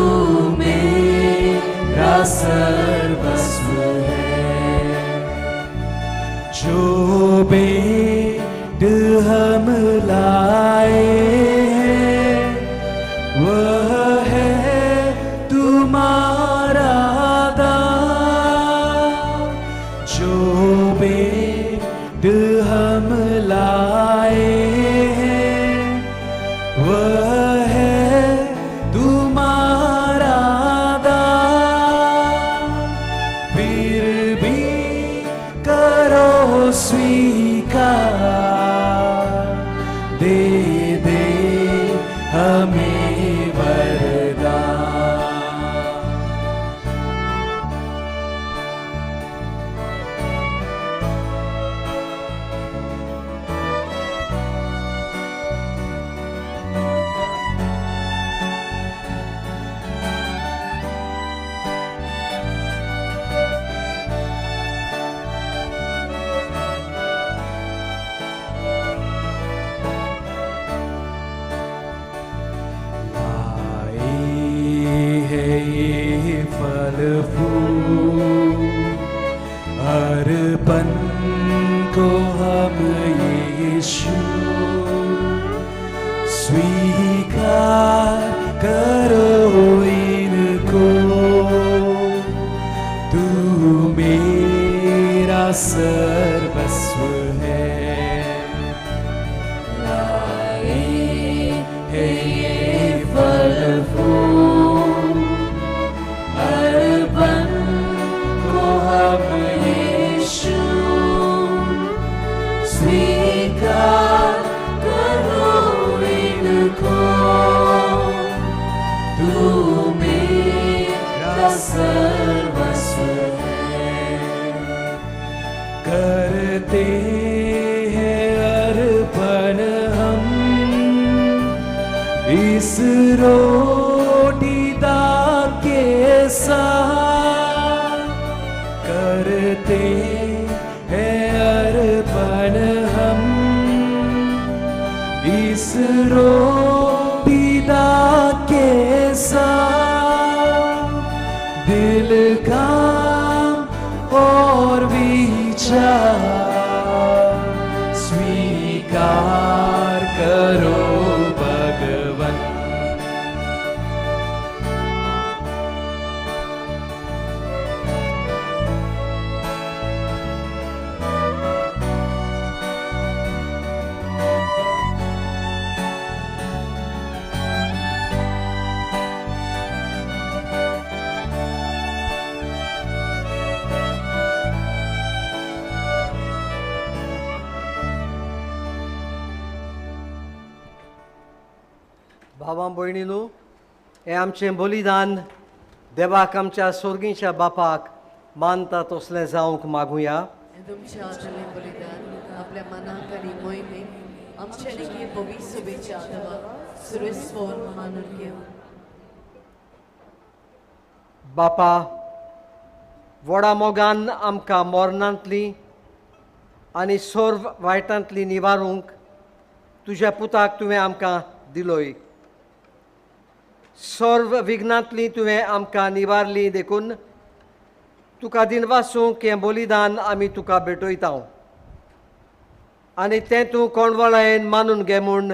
मेरा सर्वस्व है, जो भेंट हम लाए हैं वह है तुम्हारा दान। जो भेंट हम लाए हैं वह है तुम्हारा दान। फिर भी करो स्वीकार, दे दे हमें वरदान। लाए है ये फल फूल अर्पण को हम यीशु स्वीकार करो इनको। तू मेरा सर्वस्व है, लाए है ये फल फूल अर्पण को हम यीशु स्वीकार करो इनको। तू मेरा सर्वस्व है, करते हैं अर्पण हम इस रोटी दा के साथ। करते हैं अर्पण हम इस रोटी दा के साथ। दिल का और विचार स्वीकार करो भगवन। भावां भयणीनू, हें आमचें बलिदान देवाक आमच्या सोर्गीच्या बापाक मानता तसलें जावंक मागुया। तुमच्या आदलें बलिदान आपल्या मनाक आनी मोहिमेक आमच्या लेगीत भविष्य देवाक सुरेस्वर मानून घेवं। बापा, व्हडा मोगान आमकां मरणांतली आनी सर्व वायटांतली निवारूंक तुज्या पुताक तुवें आमकां दिलोय। सर्व विघ्नांतली तुवें आमकां निवारली देखून तुका दिनवासूंक हें बलिदान आमी तुका भेटयता आनी तें तूं कोणवळायेन मानून घे म्हूण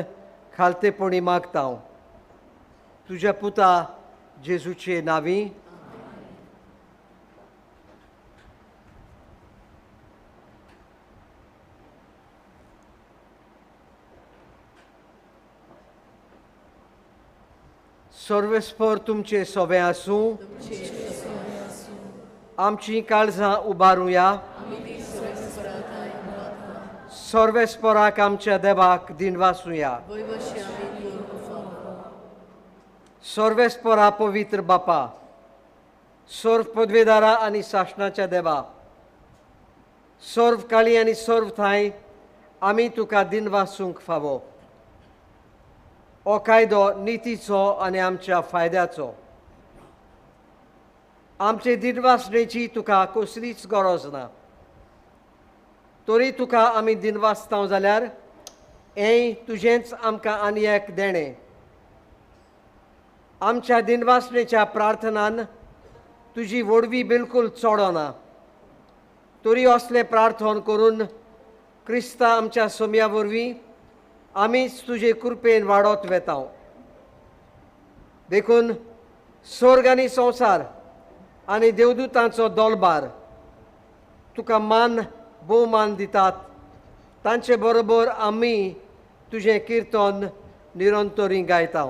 खालतेपणी मागता तुज्या पुता जेजूचे नांवी. सर्वेस्पर तुमचे सोबे आसूं. आमची काळजां उबारुया. सर्वेस्पराक आमच्या देवाक दिनवासुया. सर्वेस्परा पवित्र बापा, सर्व पदवेदारा आनी सासणाच्या देवा, सर्व काळी आनी सर्व थांय आमी तुका दिनवासूंक फावो. हो कायदो नितीचो आनी आमच्या फायद्याचो. आमचे दिनवासणेची तुका कसलीच गरज ना, तरी तुका आमी दिनवासता जाल्यार हें तुजेंच आमकां आनी एक देणें. आमच्या दिनवासणेच्या प्रार्थनान तुजी व्हडवी बिलकूल चडना, तरी असलें प्रार्थन करून क्रिस्ता आमच्या सोम्या वरवीं आमीच तुजे कृपेन वाडत वेता. देखून स्वर्ग आनी संवसार आनी देवदूतांचो दोलबार तुका मान भोवमान दितात. तांचे बरोबर आमी तुजें किर्तन निरंतरी गायता.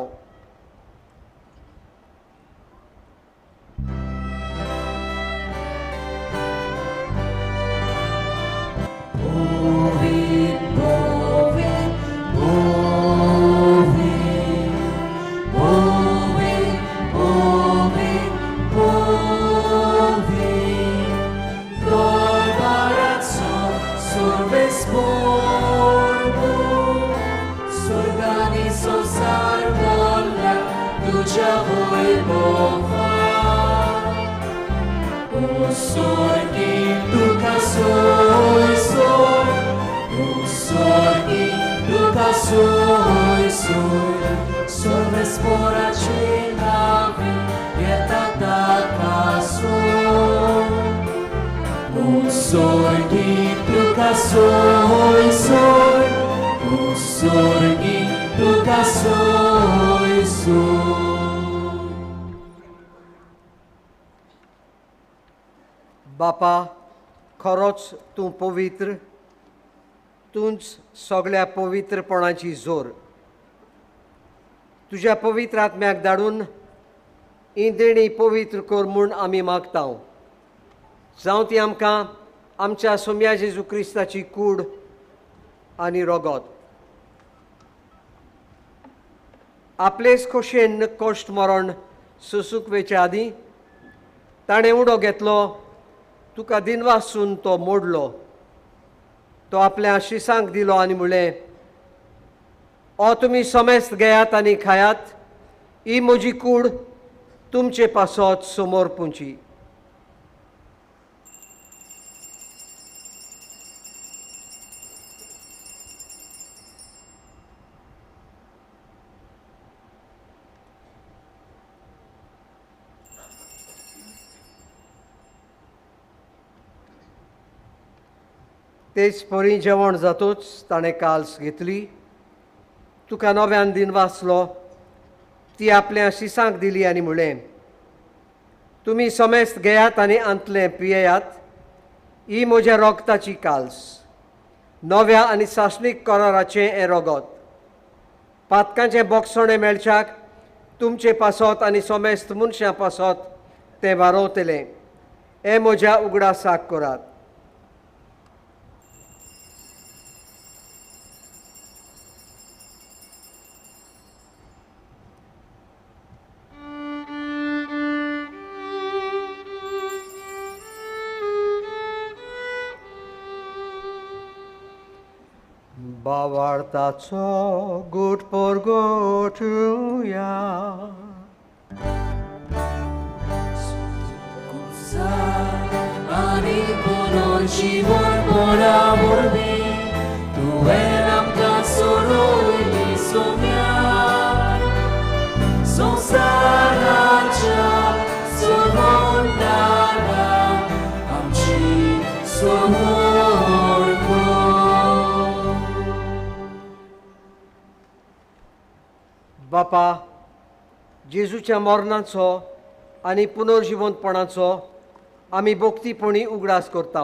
बापा, खरोच तूं पवित्र, तूंच सगळ्या पवित्रपणाची जोर. तुज्या पवित्र आत्म्याक धाडून ही देणी पवित्र कर म्हूण आमी मागता. जावं ती आमकां आमच्या सोम्या जेजू क्रिस्ताची कूड आनी रगत. आपलेच खोशेन कश्ट मरण सोसूंक वेचे आदीं ताणें उडो घेतलो, तुका दिनवासून तो मोडलो, तो आपल्या शिसांक दिलो आनी म्हणलें, ओ तुमी समेस्त घेयात आनी खायात, ही म्हजी कूड तुमचे पासत समोर पुंची. तेच परी जेवण जातूच ताणें काल्स घेतली, तुका नव्यान दिनवासलो, ती आपल्या शिसांक दिली आनी म्हणलें, तुमी समेस्त घेयात आनी आंतलें पियेयात, ही म्हज्या रोगताची काल्स, नव्या आनी सासणीक कराराचें हें रोगत. पातकांचें बोगसणें मेळच्याक तुमचे पासत आनी समेस्त मनशां पासत तें वारोवतलें. हें म्हज्या उगडासाक करात. बावार्थाचो गुट परगटुया. आनी पुनर्जीवनपणा वरवीं तुवें आमकां सोडयली सोम्या, संवसाराच्या सोडवणारा आमची समोर कर. बापा, जेजूच्या मरणाचो आनी पुनर्जिवंतपणाचो आमी भक्तीपणी उगडास करता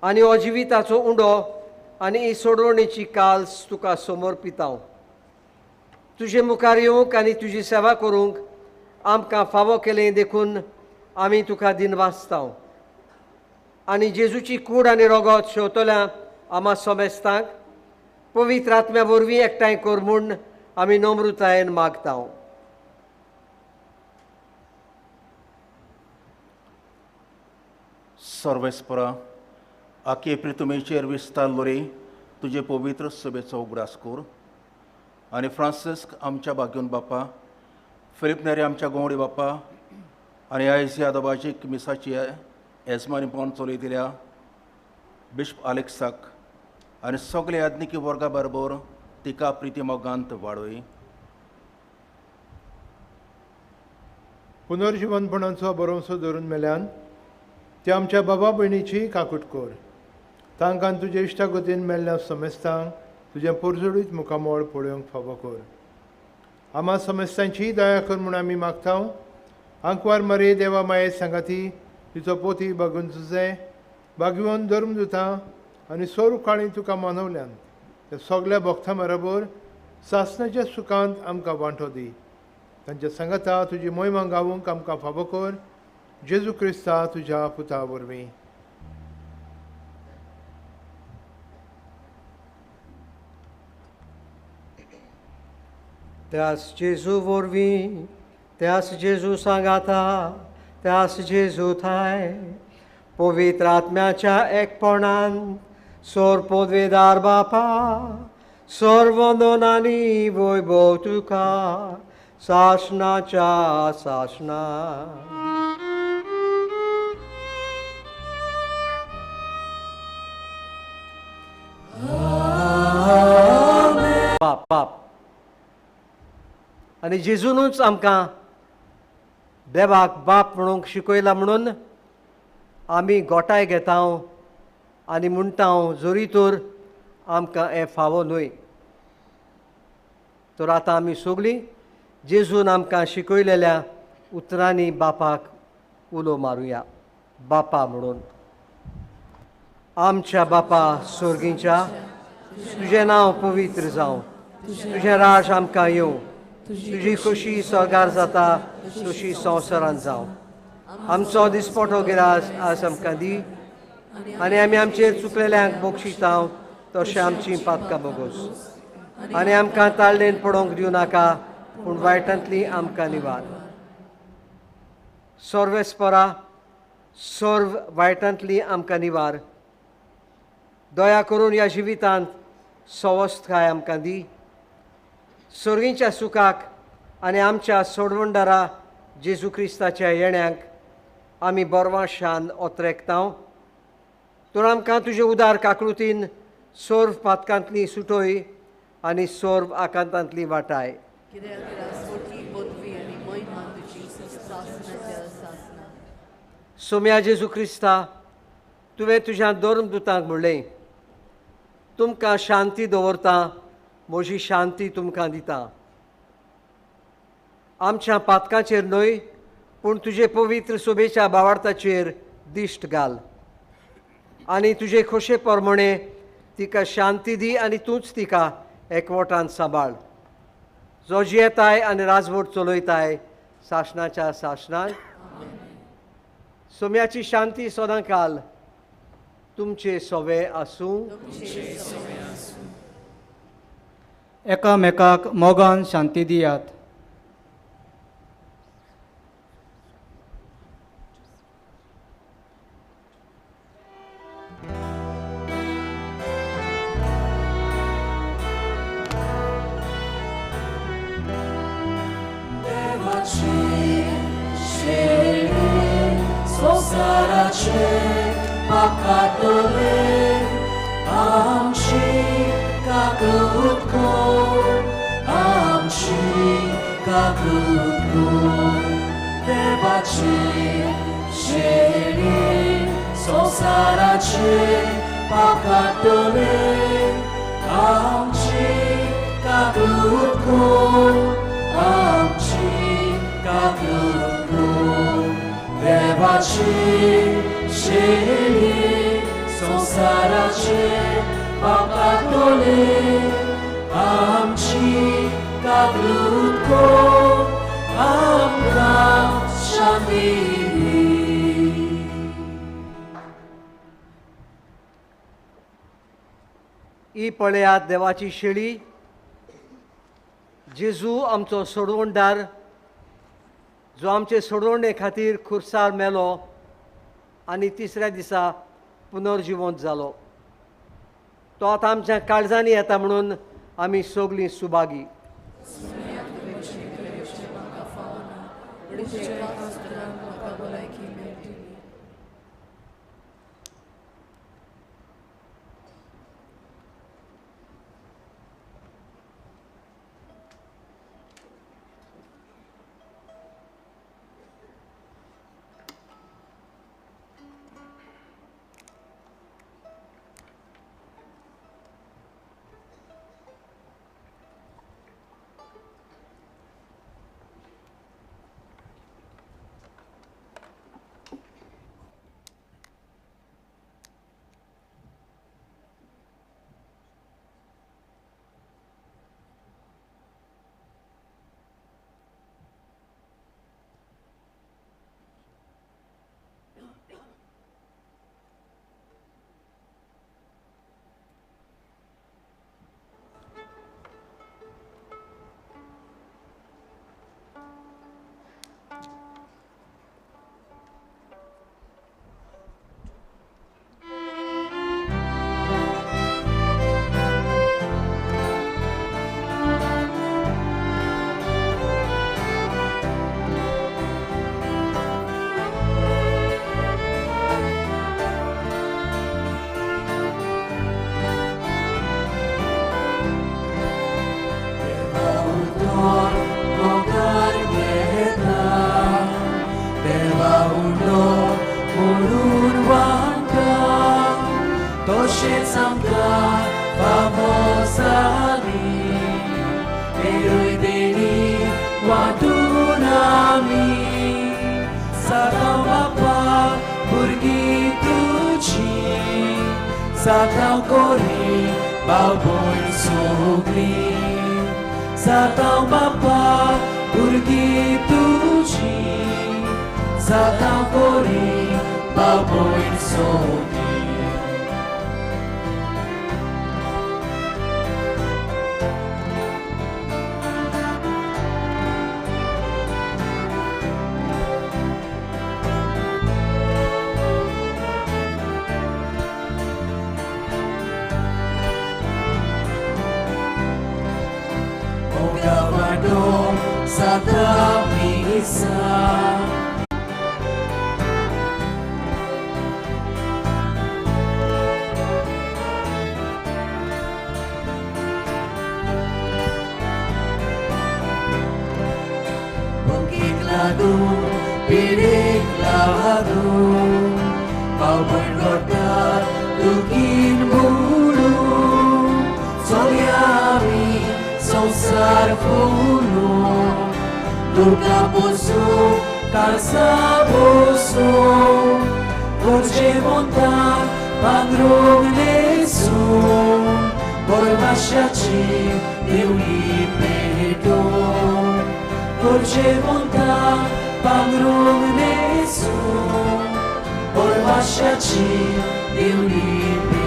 आनी हो जिविताचो उंडो आनी ही सोडवणेची काल्स तुका समर्पिता. तुजे मुखार येवंक आनी तुजी सेवा करूंक आमकां फावो केलें देखून आमी तुका दिनवासता आनी जेजूची कूड आनी रोगोत शेवतल्या आमा सोमेस्तांक पवित्र आत्म्या वरवीं एकठांय कर म्हूण आमी नम्रतायेन मागता. सर्वेस्परा आखे प्रितुमेचेर विस्तार लोरी तुजे पवित्र सभेचो उगडास कर आनी फ्रांसिस्क आमच्या बाग्यून बापा, फिलीप नेरी आमच्या गोंवडी बापा आनी आयज ह्या दबाजीक मिसाची येजमानीपण चलयतल्या बिश्प आलेक्साक आनी सगळे याज्ञिकी वर्गा बरोबर तिका प्रिती मोगांत वाडय. पुनर्जिवनपणाचो भरवंसो धरून मेल्यान ते आमच्या बाबा भयणीची काकूट कर. तांकां तुजे इश्टागतीन मेल्ल्या समेस्तांक तुजें पोरजोडीत मुखामळ पळोवंक फावो कर. आमा समेस्तांची दया कर म्हूण आमी मागता. आंकवार मरे देवा माये सांगाती तिचो पोती बागून तुजें बागयोवन धर्म दिता आनी सोरू काळी तुका मानवल्यान त्या सगल्या भक्तां बरोबर सासणाच्या सुखांत आमकां वांटो दी. तांच्या सांगाता तुजी मोहिमा गावूंक आमकां फावो कर. जेजू क्रिस्ता तुज्या पुता वरवीं. त्यास जेजू वरवीं, त्यास जेजू सांगाता, त्यास जेजू थाय पवित्र आत्म्याच्या एकपणान सोर पदवेदार बापा सर्वंदनानी वैभव तुका सासणाच्या सासणा. बाप बाप आनी जेजूनूच आमकां देवाक बाप म्हणूंक शिकयला म्हणून आमी गोठाय घेता आनी म्हणटा जरी तर आमकां हें फावो न्हय. तर आतां आमी सगळीं जेजून आमकां शिकयलेल्या उतरांनी बापाक उलो मारुया बापा म्हणून. आमच्या बापा सोर्गींच्या, तुजें नांव पवित्र जावं, तुजें राज आमकां येवं, तुजी खोशी स्वर्गार जाता तशी संवसारांत जावं. आमचो दिसपटो गिरास आज आमकां दी आनी आमी आमचेर चुकलेल्यांक बक्षिता तशें आमची पातकां बोगोस आनी आमकां ताळणेन पडोवंक दिवं नाका पूण वायटांतली आमकां निवार. सर्वेस्परा सर्व वायटांतली आमकां निवार. दया करून ह्या जिवितांत सवस्तकाय आमकां दी. सोर्गींच्या सुखाक आनी आमच्या सोडवणदारा जेजू क्रिस्ताच्या येण्याक आमी बोरवाशान ओतरेकता. तर आमकां तुजे उदार काकृतीन सर्व पातकांतली सुटोय आनी सर्व आकांतांतली वाटाय. सोम्या जेजू क्रिस्ता, तुवें तुज्या धर्मदुतांक म्हणलें, तुमकां शांती दवरता, म्हजी शांती तुमकां दिता. आमच्या पातकांचेर न्हय पूण तुजे पवित्र सोबेच्या बावार्थाचेर दिश्ट घाल आनी तुजे खोशे प्रमाणे तिका शांती दी आनी तूंच तिका एकवटान सांबाळ. जो जियेताय आनी राजवट चलयताय सासणाच्या सासणान. सोम्याची शांती सदां काल तुमचे सोवे आसूं. एकामेकाक मोगान शांती दियात. संसाराचे पापातोले आमची काकलूत कोर आमकां शांती दी. ही पळयात देवाची शेळी, जेजू आमचो सोडवणदार, जो आमचे सोडवणे खातीर खुर्सार मेलो आनी तिसऱ्या दिसा पुनर्जिवंत जालो. तो आतां आमच्या काळजांनी येता म्हणून आमी सगळीं Subhagi. Sataw kori baboy sogli, sataw bapa burgi tuji, sataw kori baboy sogli. Santa Misa. Bukit lagu, piring lagu, bawang roda, tukin bulu, solyami, संसार फुलू, दुर्गा पोसू, काळसा पोसू, गोरजे मोंता, पांगरूंक न्हेसू, बोरमाशाची देवळी पेटोवन, गोरजे मोंता, पांगरूंक न्हेसू, बोरमाशाची देवळी पेटोवन.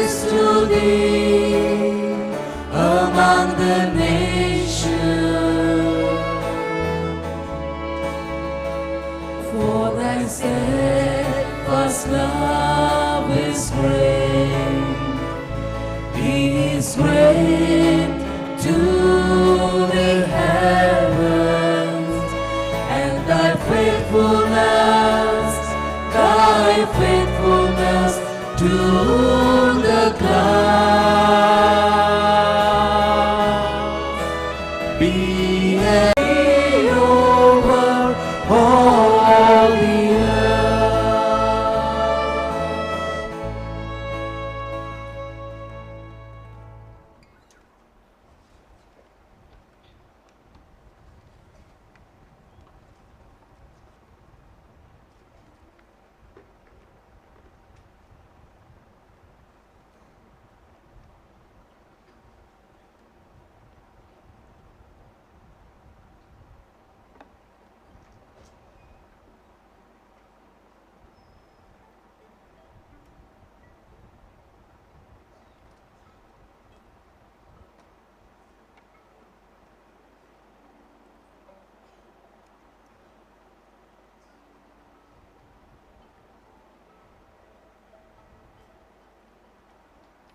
Praises to thee among the nations. For thy steadfast love is great, is great to the heavens, and thy faithfulness to the clouds. Be over all the earth.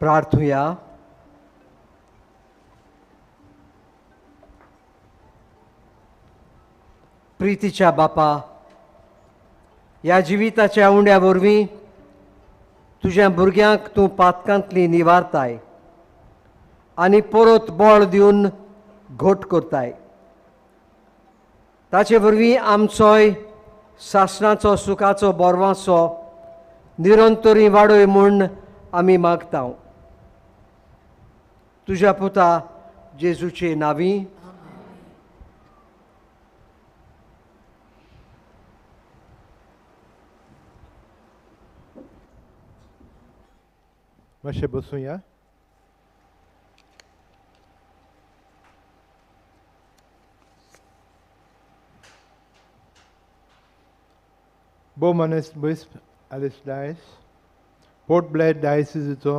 प्रार्थुया. प्रीतीच्या बापा, ह्या जिविताच्या उंड्या वरवीं तुज्या भुरग्यांक तूं पातकांतली निवारताय आनी परत बळ दिवन घट करताय. ताचे वरवीं आमचोय सासणाचो सुखाचो बोरवांचो निरंतरी वाडय म्हूण आमी मागता. तुज्या पुता जेजूचे नांवी. मातशें बसुया. भोव मानेस्त बिस्प आलिस डायस, पोर्ट ब्लॅर डायसिसीचो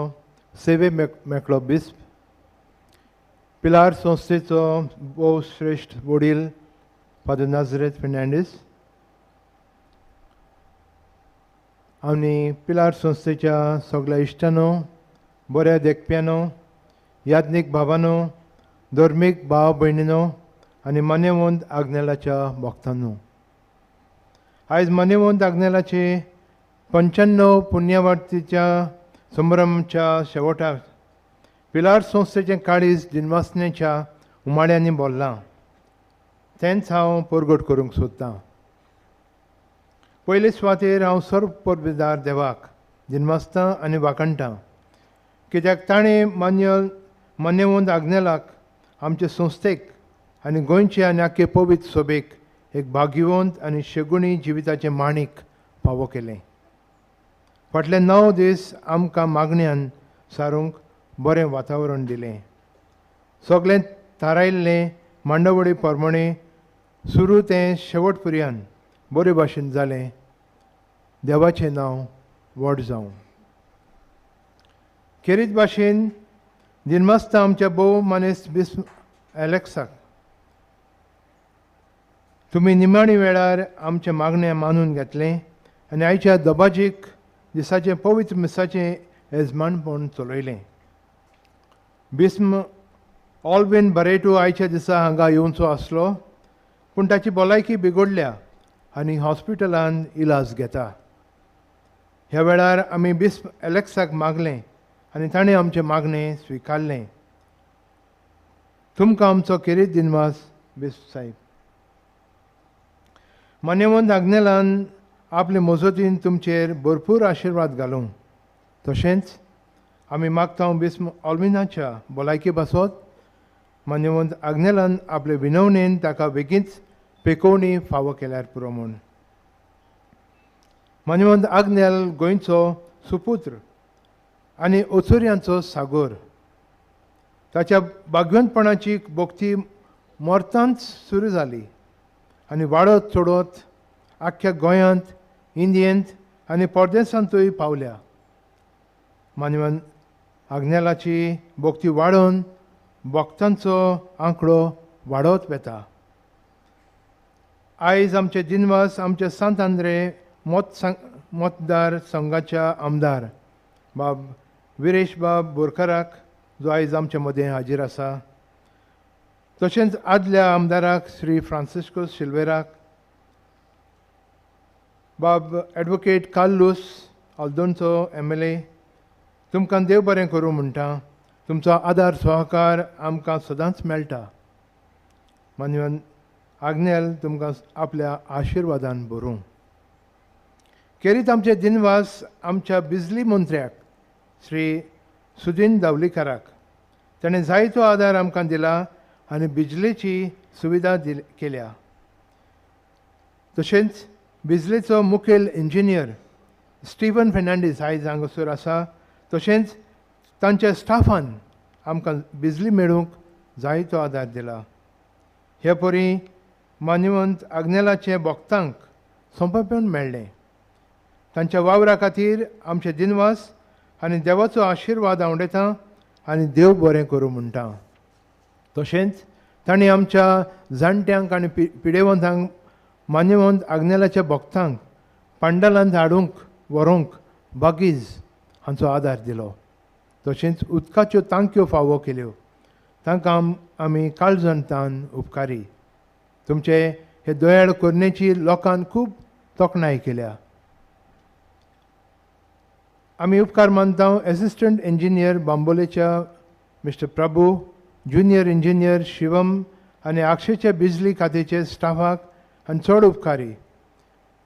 सेवे मेकळो बिस्प, पिलार संस्थेचो भोव श्रेश्ठ वडील फादर नाजरेत फेर्नांडीस आनी पिलार संस्थेच्या सगळ्या इश्टांनो, बऱ्या देखप्यांनो, याज्ञीक भावांनो, धर्मीक भाव भयणीनो आनी मान्यवंत आग्नेलाच्या भक्तांनो, आयज मान्यवंत आग्नेलाचे 95 पुण्यवार्तीच्या संभ्रमच्या शेवटाक पिलार संस्थेचें काळीज दिनवासनेच्या उमाळ्यांनी भरलां तेंच हांव परगट करूंक सोदतां. पयले सुवातेर हांव सर्व परबेदार देवाक दिनवासतां आनी वाखाणटां, कित्याक ताणें मान्यवंत आग्नेलाक आमचे संस्थेक आनी गोंयचे आनी आख्खे पवित्र सोबेक एक भाग्यवंत आनी शेगुणी जिविताचें माणीक फावो केलें. फाटले 9 दीस आमकां मागण्यान सारूंक बरें वातावरण दिलें. सगळें थारायल्लें मांडवळी प्रमाणें सुरू तें शेवट पर्यंत बरे भाशेन जालें. देवाचें नांव व्हड जावं. खेरीत भाशेन दिनवासता आमच्या भोव मानेस्त बिस्प एलेक्साक, तुमी निमाणी वेळार आमचें मागणें मानून घेतलें आनी आयच्या दबाजीक दिसाचें पवित्र मिसाचें येजमानपण चलयलें. बिस्म ऑलवीन बरेटू आयच्या दिसा हांगा येवचो आसलो, पूण ताची भलायकी बिगडल्या आनी हॉस्पिटलान इलाज घेता. ह्या वेळार आमी बिस्प एलेक्साक मागलें आनी ताणें आमचें मागणें स्विकारलें. तुमकां आमचो खेरीत दिनवास बिस्प साहेब. मान्यवंत आग्नेलान आपले मजतीन तुमचेर भरपूर आशिर्वाद घालूं. तशेंच आमी मागता बिस्म ऑलविनाच्या भलायके पासत मान्यवंत आग्नेलान आपले विनवणेन ताका बेगीनच पेकोवणी फावो केल्यार पुरो म्हूण. मान्यवंत आग्नेल गोंयचो सुपुत्र आनी ओचोऱ्यांचो सागोर. ताच्या भाग्यवंतपणाची भक्ती मरतांच सुरू जाली आनी वाडत चडत आख्ख्या गोंयांत, इंडियेंत आनी परदेसांतूय पावल्या. मान्यवंत आग्नेलाची भक्ती वाडोवन भक्तांचो आंकडो वाडत वता. आयज आमचे दिनवास आमचे सांत आंद्रे मतदार संघाच्या आमदार बाब विरेश बाब बोरकाराक जो आयज आमचे मदें हाजीर आसा, तशेंच आदल्या आमदाराक श्री फ्रांसिस्को सिल्वेराक, बाब एडवोकेट कार्लूस आल्दोनचो MLA, तुमकां देव बरें करूं म्हणटा. तुमचो आदार सहकार आमकां सदांच मेळटा. मानवन आग्नेल तुमकां आपल्या आशिर्वादान भरूं. खेरीत आमचे दिनवास आमच्या बिजली मंत्र्याक श्री सुदीन दावलीकाराक, ताणें जायतो आदार आमकां दिला आनी बिजलेची सुविधा केल्या. तशेंच बिजलेचो मुखेल इंजिनियर स्टीवन फेर्नांडीस आयज हांगासर आसा, तशेंच तांच्या स्टाफान आमकां बिजली मेळूंक जायतो आदार दिला. हे परी मान्यवंत आग्नेलाचे भक्तांक सोंपेपण मेळ्ळें. तांच्या वावरा खातीर आमचे दिनवास आनी देवाचो आशिर्वाद आवडटा आनी देव बरें करूं म्हणटा. तशेंच तांणी आमच्या जाणट्यांक आनी पिडेवंतांक मान्यवंत आग्नेलाच्या भक्तांक पांडालांत हाडूंक व्हरूंक बागीज हांचो आदार दिलो. तशेंच उदकाच्यो तांक्यो फावो केल्यो. तांकां आमी काळजान तान उपकारी. तुमचे हे दयाळ करण्याची लोकान खूब तोखणाय केल्या. आमी उपकार मानता एसिस्टंट इंजिनियर बांबोलेच्या mister Prabhu, junior engineer Shivam आनी आक्षेच्या बिजली खात्याचे स्टाफाक आनी चड उपकारी.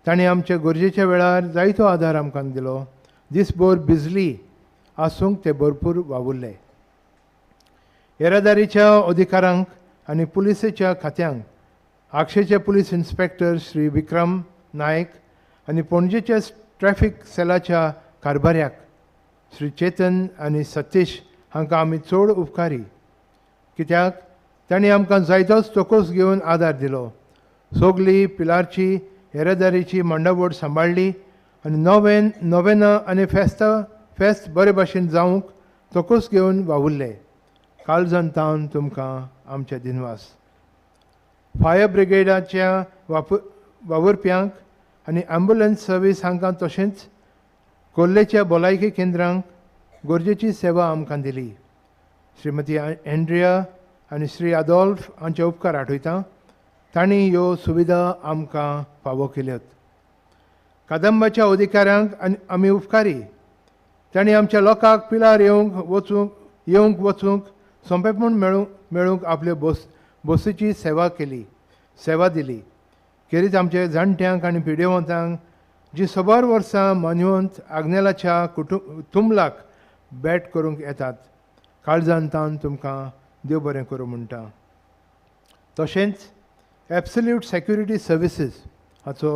तांणी आमच्या गरजेच्या वेळार जायतो आदार आमकां दिलो. दीसभर बिजली आसूंक ते भरपूर वावुरले. येरादारीच्या अधिकारांक आनी पुलिसेच्या खात्यांक आक्षेचे पुलीस इन्स्पेक्टर श्री विक्रम नायक आनी पणजेच्या ट्रॅफिक सेलाच्या कारभाऱ्याक श्री चेतन आनी सतीश हांकां आमी चड उपकारी, कित्याक तांणी आमकां जायतोच तोकोस घेवन आदार दिलो. सोगली पिलारची येरादारीची मांडावळ सांबाळ्ळी आनी नोवेना आनी फेस्त बरे भाशेन जावंक तोकोस घेवन वावुरले. काळजान तावन तुमकां आमचे दिनवास. फायर ब्रिगेडाच्या वावुरप्यांक आनी ॲम्ब्युलन्स सर्वीस हांकां तशेंच कोल्लेच्या भलायकी केंद्रांक गरजेची सेवा आमकां दिली. श्रीमती एंड्रिया आनी श्री आदोल्फ हांचे उपकार आठयता. तांणी ह्यो सुविधा आमकां फावो केल्यात. कादंबाच्या अधिकाऱ्यांक आनी आमी उपकारी. तांणी आमच्या लोकांक पिलार येवंक वचूंक सोंपेपण मेळूंक आपल्यो बसीची सेवा दिली. खेरीत आमच्या जाणट्यांक आनी पिडेवंतांक जी सबार वर्सां मान्यवंत आग्नेलाच्या तुमलाक भेट करूंक येतात, काळजान तावन तुमकां देव बरें करूं म्हणटा. तशेंच एब्सल्यूट सेक्युरिटी सर्विसीस हाचो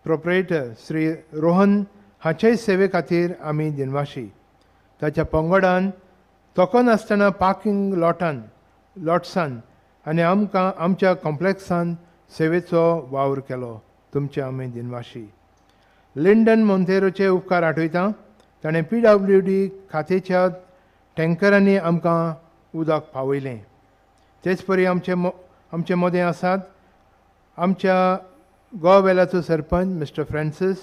प्रोप्रायटर श्री रोहन हाचेय सेवे खातीर आमी दिनवाशी. ताच्या पंगडान तोखनासतना पार्किंग लॉट्सान आनी आमकां आमच्या कॉम्प्लेक्सान सेवेचो वावर केलो. तुमचे आमी दिनवाशी. लिंडन मोंतेरोचे उपकार आठयता. ताणें PWD खात्याच्या टँकरांनी आमकां उदक पावयलें. तेच परी आमचे मदें आसात आमच्या गोवा वेलाचो सरपंच मिस्टर फ्रांसीस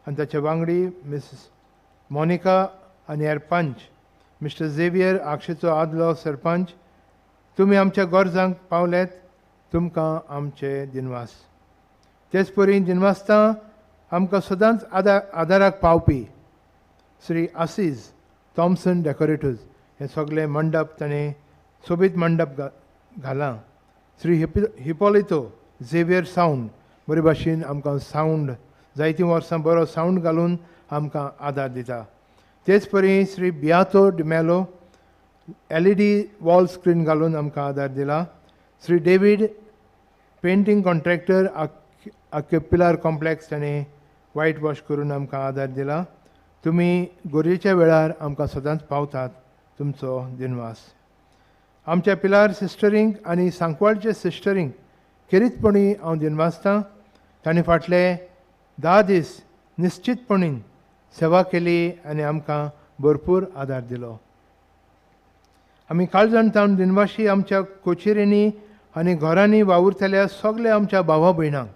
आनी ताचे वांगडी मिस मोनिका आनी हेर पंच, मिस्टर झेवियर आक्षेचो आदलो सरपंच. तुमी आमच्या गरजांक पावल्यात, तुमकां आमचे दिनवास. तेच परी दिनवासता आमकां सदांच आदाराक पावपी श्री आसीज थॉमसन डेकोरेटर्स हे सगळे मंडप ताणें सोबीत मंडप घालां. श्री हिपोलितो झेवियर सावंड बरे भाशेन आमकां सावंड जायतीं वर्सां बरो सावंड घालून आमकां आदार दिता. तेच परी Shri Beato D'Mello LED wall screen घालून आमकां आदार दिला. श्री डेवीड पेंटींग कॉन्ट्रॅक्टर आख्खे पिलार कॉम्प्लेक्स ताणें वायट वॉश करून आमकां आदार दिला. तुमी गरजेच्या वेळार आमकां सदांच पावतात, तुमचो दिनवास. आमच्या पिलार सिस्टरींक आनी सांकवाळचे सिस्टरींक खेरीतपणी हांव दिनवासतां. तांणी फाटले 10 दीस निश्चितपणी सेवा केली आनी आमकां भरपूर आदार दिलो. आमी काळजान तावन दिनवाशी आमच्या कोचेरींनी आनी घरांनी वावुरतल्या सगल्या आमच्या भावा भयणांक.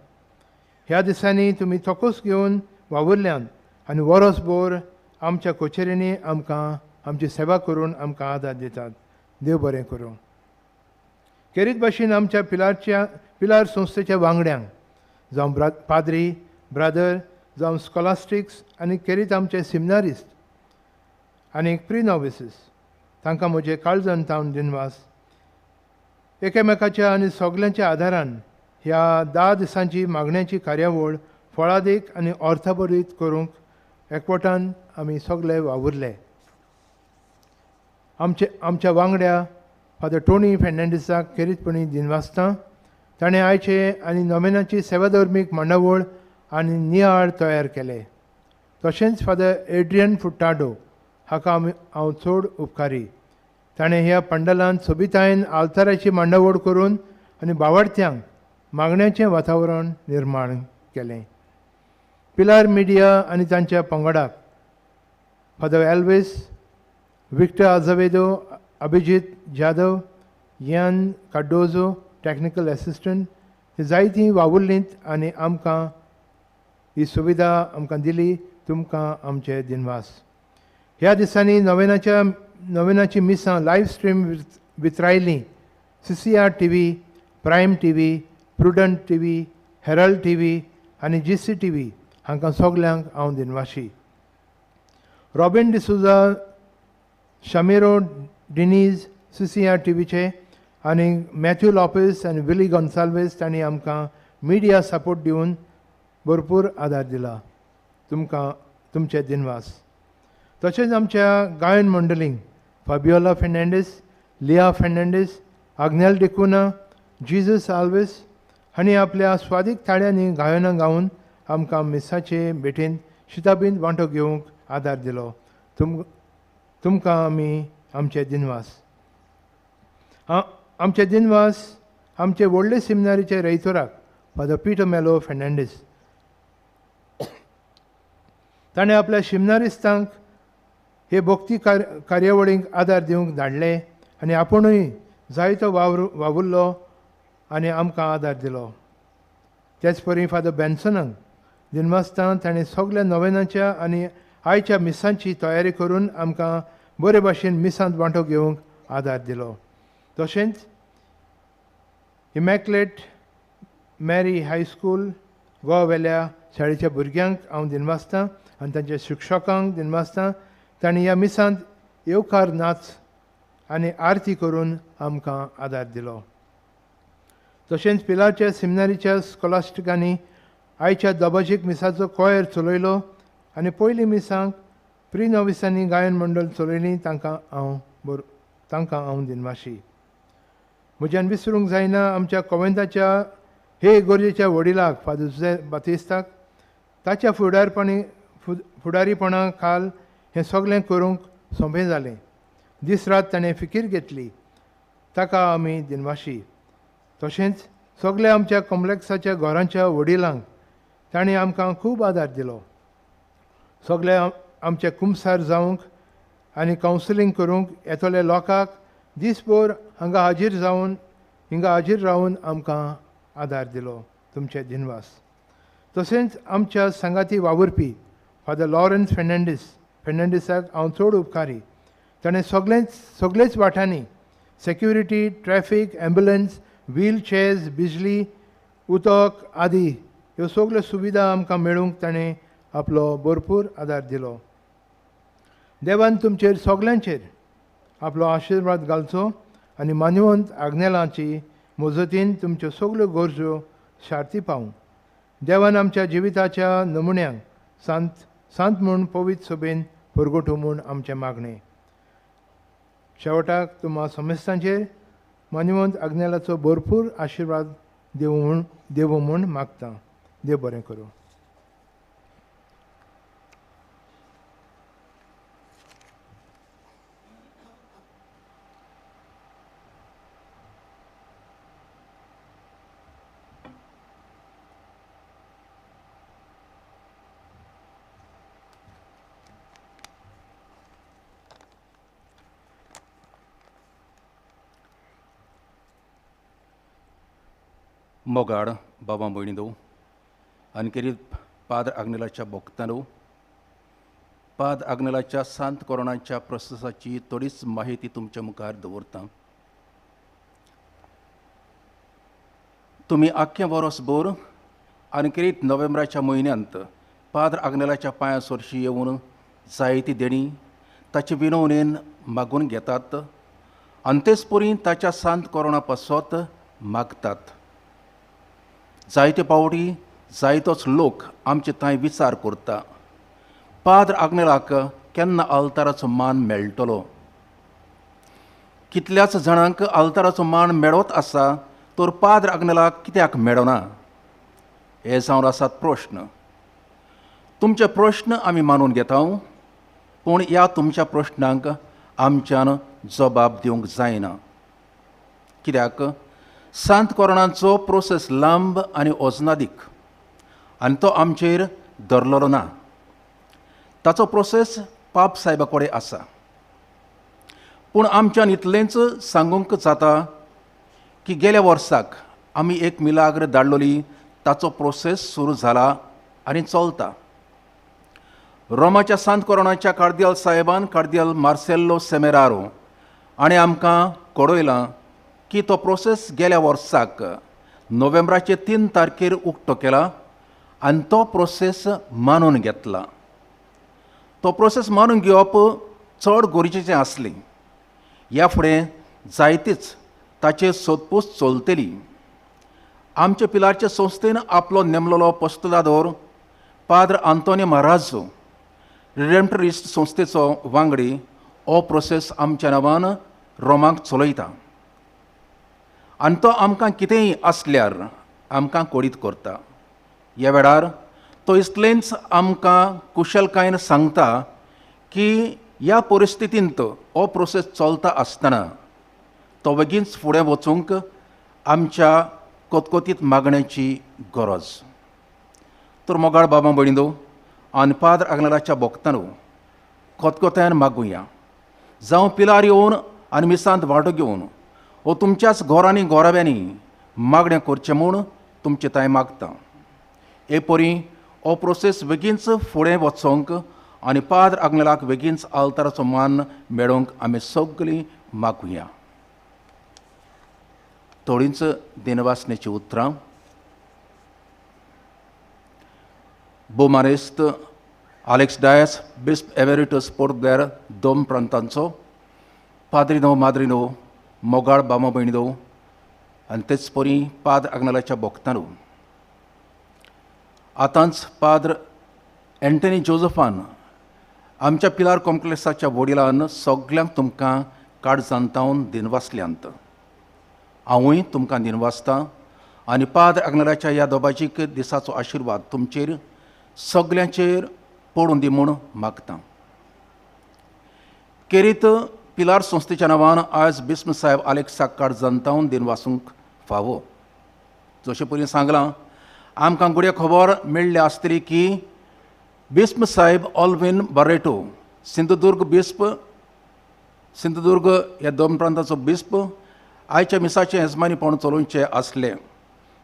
ह्या दिसांनी तुमी थोकोस घेवन वावुरल्यान आनी वरसभर आमच्या कोचेरींनी आमकां आमची सेवा करून आमकां आदार दितात. देव बरें करूं. खेरीत भाशेन आमच्या पिलार संस्थेच्या वांगड्यांक, जावं पाद्री ब्रादर, जावं स्कॉलास्टिक्स आनी खेरीत आमचे सिमिनारिस्ट आनी प्री नॉविसीस, तांकां म्हजें काळजान तावन दिनवास. एकामेकाच्या आनी सगल्यांच्या आदारान ह्या 10 दिसांची मागण्याची कार्यावळ फळादीक आनी अर्थभरीत करूंक एकवटान आमी सगले वावुरले. आमच्या वांगड्या फादर टोनी फेर्नांडीसाक खेरीतपणी दिनवासता. ताणें आयचे आनी नोवेनाची सेवाधर्मीक मांडावळ आनी नियाळ तयार केले. तशेंच फादर एड्रियन फुट्टाडो हाका हांव चड उपकारी. ताणें ह्या पंडलांत सोबितायेन आल्ताराची मांडावळ करून आनी बावडत्यांक मागण्याचें वातावरण निर्माण केलें. पिलार मिडिया आनी तांच्या पंगडाक Father Elvis, Victor Azevedo, Abhijit Jadhav, Ian Cardozo technical assistant हे जायतीं वावुरलींत आनी आमकां ही सुविधा आमकां दिली. तुमकां आमचे दिनवास. ह्या दिसांनी नोवेनाची मिसां लायव्ह स्ट्रीम वितरायलीं. CCR TV, Prime TV, Prudent TV, Herald TV आनी GC TV हांकां सगल्यांक हांव दिनवाशी. रॉबिन डिसोजा, शमिरो डिनीज CCR टीव्हीचे आनी मॅथ्यू लोपेस आनी विली गोन्साल्वीस तांणी आमकां मिडिया सपोर्ट दिवन भरपूर आदार दिला. तुमकां तुमचे दिनवास. तशेंच आमच्या गायन मंडळींक फाबियोला फेर्नांडीस, लिया फेर्नांडीस, आग्नेल डिकुना, जीजस आल्वीस हांणी आपल्या स्वादीक ताळ्यांनी गायनां गावन आमकां मिसाचे भेटेंत शिताबींत वांटो घेवंक आदार दिलो. तुमकां आमी आमचे दिनवास. आमचे दिनवास आमचे व्हडले सिमिनारीचे रयतोराक फादर पिटर मेलो फेर्नांडीस. ताणें आपल्या शिमनारिस्तांक हे भक्ती कार्यावळींक आदार दिवंक धाडले आनी आपुणूय जायतो वावुरलो आनी आमकां आदार दिलो. तेच परी फादर बेन्सनाक दिनवासतां ताणें सगल्या नोवेनाच्या आनी आयच्या मिसांची तयारी करून आमकां बरे भाशेन मिसांत वांटो घेवंक आदार दिलो. तशेंच इमॅक्युलेट मॅरी हायस्कूल गोवावेल्या शाळेच्या भुरग्यांक हांव दिनवासतां आनी तांच्या शिक्षकांक दिनवासतां. तांणी ह्या मिसांत येवकार नाच आनी आरती करून आमकां आदार दिलो. तशेंच पिलारच्या सिमिनारीच्या स्कॉलास्टिकांनी आयच्या दबाजीक मिसाचो कोयर चलयलो आनी पयलीं मिसांक प्री नॉविसांनी गायन मंडळ चलयलीं. तांकां हांव दिनवाशी. म्हज्यान विसरूंक जायना आमच्या कोवेंताच्या हे गरजेच्या वडिलाक फादर जुझे बातिस्ताक. ताच्या फुडारीपणा खाल हें सगळें करूंक सोंपें जालें. दीस रात ताणें फिकीर घेतली. ताका आमी दिनवाशी. तशेंच सगल्या आमच्या कॉम्प्लेक्साच्या घरांच्या वडिलांक ताणें आमकां खूब आदार दिलो. सगल्या आमचे कुमसार जावंक आनी कावन्सिलींग करूंक येतले लोकांक दीसभर हांगा हाजीर रावन आमकां आदार दिलो. तुमचे दिनवास. तशेंच आमच्या सांगाती वावुरपी फादर लॉरन्स फेर्नांडीसाक हांव चड उपकारी. ताणें सगळेच वाठांनी security, traffic, ambulance, wheel chairs, बिजली, उदक आदी ह्यो सगळ्यो सुविधा आमकां मेळूंक ताणें आपलो भरपूर आदार दिलो. देवान तुमचेर सगल्यांचेर आपलो आशिर्वाद घालचो आनी मानवंत आग्नेलाची मजतीन तुमच्यो सगळ्यो गरजो शार्ती पावूं. देवान आमच्या जिविताच्या नमुन्यांक सांत म्हूण पवित्र सभेन परगटूं म्हूण आमचें मागणें. शेवटाक तुमा समेस्तांचेर मानवंत आग्नेलाचो भरपूर आशिर्वाद देवूं म्हूण मागता. देव बरें करूं. मोगाड बाबा भयणींनो आनी खेरीत पाद्र आग्नेलाच्या भक्तांनो, पाद्र आग्नेलाच्या सांत कोरोनाच्या प्रोसेसाची थोडीच माहिती तुमच्या मुखार दवरता. तुमी आख्खें वरसभर आनी खेरीत नोव्हेंबराच्या म्हयन्यांत पाद्र आग्नेलाच्या पांयां सरशी येवन जायती देणी ताचे विनवणेन मागून घेतात आनी तेच परी ताच्या सांत कोरोना पासत मागतात. जायते पावटी जायतोच लोक आमचे थंय विचार करता, पाद्र आग्नेलाक केन्ना आल्ताराचो मान मेळटलो? कितल्याच जाणांक आल्ताराचो मान मेळत आसा तर पाद्र आग्नेलाक कित्याक मेळना? हे जावन आसात प्रश्न. तुमचे प्रश्न आमी मानून घेता, पूण ह्या तुमच्या प्रश्नांक आमच्यान जबाब दिवंक जायना. कित्याक सांत कोरोनाचो प्रोसेस लांब आनी ओजनादीक आनी तो आमचेर धरलेलो ना. ताचो प्रोसेस पाप साहेबा कडेन आसा. पूण आमच्यान इतलेंच सांगूंक जाता की गेल्या वर्साक आमी एक मिलाग्र धाडलोली, ताचो प्रोसेस सुरू जाला आनी चलता. रोमाच्या सांत कोरोनाच्या कार्दियल साहेबान कार्दियल मार्सेल्लो सेमेरारो आनी आमकां कळयलां की तो प्रोसेस गेल्या वर्साक नोव्हेंबराचे 3 तारखेर उक्तो केला आनी तो प्रोसेस मानून घेतला. तो प्रोसेस मानून घेवप चड गरजेचें आसलें. ह्या फुडें जायतीच ताचेर सोदपूस चलतली. आमच्या पिलारचे संस्थेन आपलो नेमलेलो पोस्तुलादोर पाद्र आंतोनी महाराजो रिडेम्पटरिस्ट संस्थेचो वांगडी हो प्रोसेस आमच्या नांवान रोमाक चलयता आनी तो आमकां कितेंय आसल्यार आमकां कोडीत करता. ह्या वेळार तो इतलेंच आमकां कुशलकायेन सांगता की ह्या परिस्थितींत हो प्रोसेस चलता आसतना तो बेगीनच फुडें वचूंक आमच्या कोतकोतीत मागण्याची गरज. तर मोगाळ बाबा भयणींनो आनी पाद्र आग्नेलाच्या भक्तांनो, कोतकोत्यान मागुया. जावं पिलार येवन आनी मिसांत वांटो घेवन वो तुमच्याच घरांनी घराब्यांनी मागणें करचें म्हूण तुमचे थंय मागता. हे परी हो प्रोसेस बेगीनच फुडें वचोंक आनी पाद्र आग्नेलाक बेगीनच आल्ताराचो मान मेळोवंक आमी सगळीं मागुया. थोडींच दिनवासनेचीं उतरां. बोमारेस्त आलेक्स डायस बिस्प एमेरिटस पोर्ट ब्लेअर दोन प्रांतांचो पाद्रिनो माद्रिनो मोगाळ बामा भयणीनो आनी तेच परी पाद्र आग्नेलाच्या भक्तांनो, आतांच पाद्र एंटनी जोजफान आमच्या पिलार कॉम्प्लेक्साच्या वडिलान सगल्यांक तुमकां काळजांतावन दिनवासल्यांत. हांवूय तुमकां दिनवासता आनी पाद्र आग्नेलाच्या ह्या दोबाजीक दिसाचो आशिर्वाद तुमचेर सगल्यांचेर पडून दी म्हूण मागता. खेरीत पिलार संस्थेच्या नांवान आयज बिस्म साहेब आलेक्साक काळजांतावन दिनवासूंक फावो. जशें पयलीं सांगलां, आमकां घडये खबर मेळ्ळी आसतली की बिस्म साहेब ऑल्विन बारेटो सिंधुदुर्ग बिस्प, सिंधुदुर्ग ह्या दोन प्रांताचो बिस्प आयच्या मिसाचें येजमानीपण चलोवचें आसलें,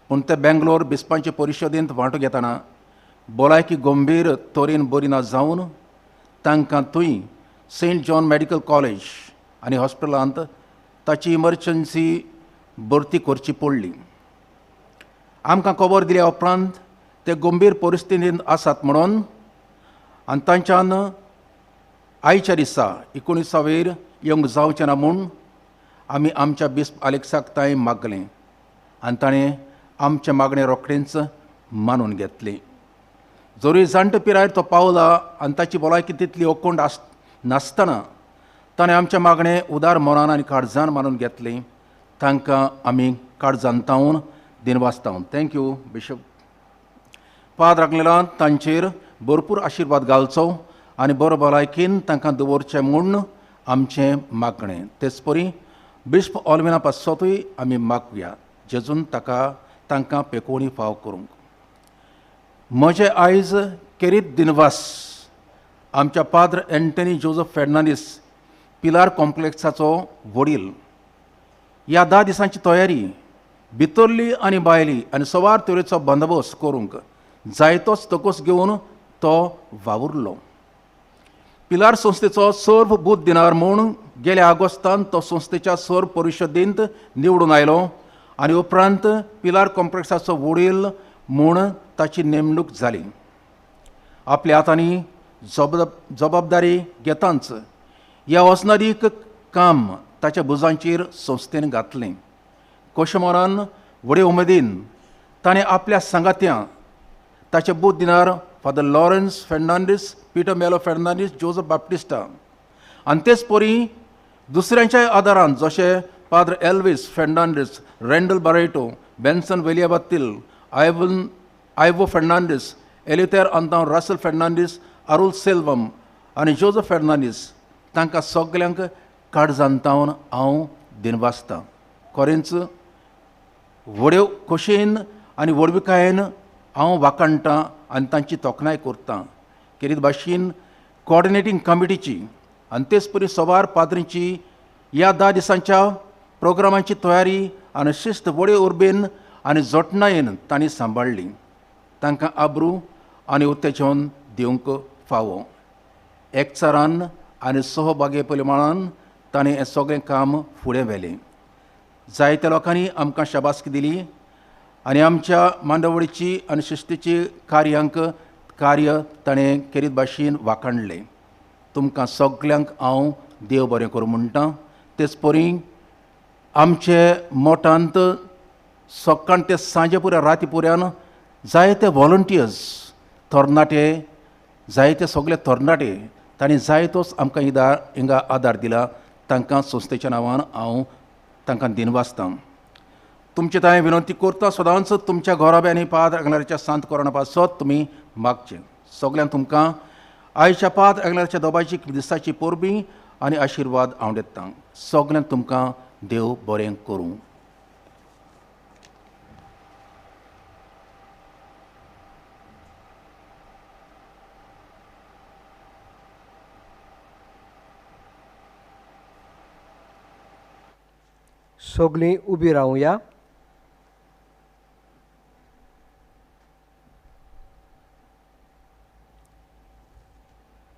पूण ते बेंगलोर बिस्पांचे परिशदेंत वांटो घेतना भलायकी गंभीर तरेन बरी ना जावन तांकां थंय सेंट जॉन मेडिकल कॉलेज आनी हॉस्पिटलांत ताची इमर्जन्सी भरती करची पडली. आमकां खबर दिल्या उपरांत ते गंभीर परिस्थितींत आसात म्हणून आनी तांच्यान आयच्या दिसा 19वेर येवंक जावचें ना म्हूण आमी आमच्या बिस्प आलेक्साक तांय मागलें आनी ताणें आमचें मागणें रोखडेंच मानून घेतलें. जरूय जाणटे पिरायेर तो पावला आनी ताची भलायकी तितली ओकोंड आस नासतना ताणें आमचें मागणें उदार मनान आनी काळजान मानून घेतलें. तांकां आमी काळजांतावन दिनवासतावन. Thank you bishop. पाद्र आग्नेलान तांचेर भरपूर आशिर्वाद घालचो आनी बरो भलायकेन तांकां दवरचें म्हूण आमचें मागणें. तेच परी बिस्प ऑल्विना पासतूय आमी मागुया जेजून ताका तांकां पेकोवणी फाव करूंक. म्हजें आयज खेरीत दिनवास आमच्या पाद्र एंटनी जोजफ फेर्नांडीस पिलार कॉम्प्लेक्साचो वडील. ह्या 10 दिसांची तयारी भितरली आनी भायली आनी सवार तरेचो बंदोबस्त करूंक जायतोच तकोस घेवन तो वावुरलो. पिलार संस्थेचो सर्व बूथ दिनार म्हूण गेल्या ऑगस्टान तो संस्थेच्या सर्व परिशदेंत निवडून आयलो आनी उपरांत पिलार कॉम्प्लेक्साचो वडील म्हूण ताची नेमणूक जाली. आपल्या हातांनी जबाबदारी घेतांच ह्या वसनादीक काम ताच्या भुजांचेर संस्थेन घातलें. कोशमोरान व्हडे उमेदीन ताणें आपल्या सांगात्यां ताचे बूथ दिनार Father Lawrence Fernandes, Peter Melo Fernandes, Joseph Baptista आनी तेच परी दुसऱ्यांच्याय आदारान जशे Padre Elvis Fernandes, Randall Barreto, Benson Veliyavattil, Ivo Fernandes, Eleuter Antao, Russell Fernandes, Arul Selvam आनी जोजफ फेर्नांडीस तांकां सगल्यांक काळजांतावन हांव दिनवासतां. खरेंच व्हड्यो खोशयेन आनी व्हडविकायेन हांव वाखाणटां आनी तांची तोखणाय करतां. केरीत भाशेन कॉर्डिनेटींग कमिटीची आनी तेच परी सवार पाद्रींची ह्या 10 दिसांच्या प्रोग्रामांची तयारी आनी शिस्त व्हडे उर्बेन आनी जतनायेन तांणी सांबाळ्ळी. तांकां आब्रू आनी उत्तेजन दिवंक फावो. एकचारान आनी सहभागी परिमाणान ताणें हें सगळें काम फुडें व्हेलें. जायत्या लोकांनी आमकां शाबासकी दिली आनी आमच्या मांडावळीची आनी शिस्तीची कार्यांक कार्य ताणें केरीत भाशेन वाखाणलें. तुमकां सगल्यांक हांव देव बरें करूं म्हणटा. तेच परी आमचे मोठांत सकाळ ते सांजे पुऱ्या राती पुऱ्यान जायते व्हॉलंटियर्स तरणाटे जायते सगळे तरणाटे तांणी जायतोच आमकां हिंगा आदार दिला. तांकां संस्थेच्या नांवान हांव तांकां दिनवासतां. तुमचे तांय विनंती करता सदांच तुमच्या घराब्यांनी पाद आंगणाच्या सांत कोरोना पासत तुमी मागचें. सगल्यांक तुमकां आयच्या पाद आंगणाच्या दोबाची दिसाची परबी आनी आशिर्वाद हांव दितां. सगल्यांक तुमकां देव बरें करूं. सगळीं उबी रावया.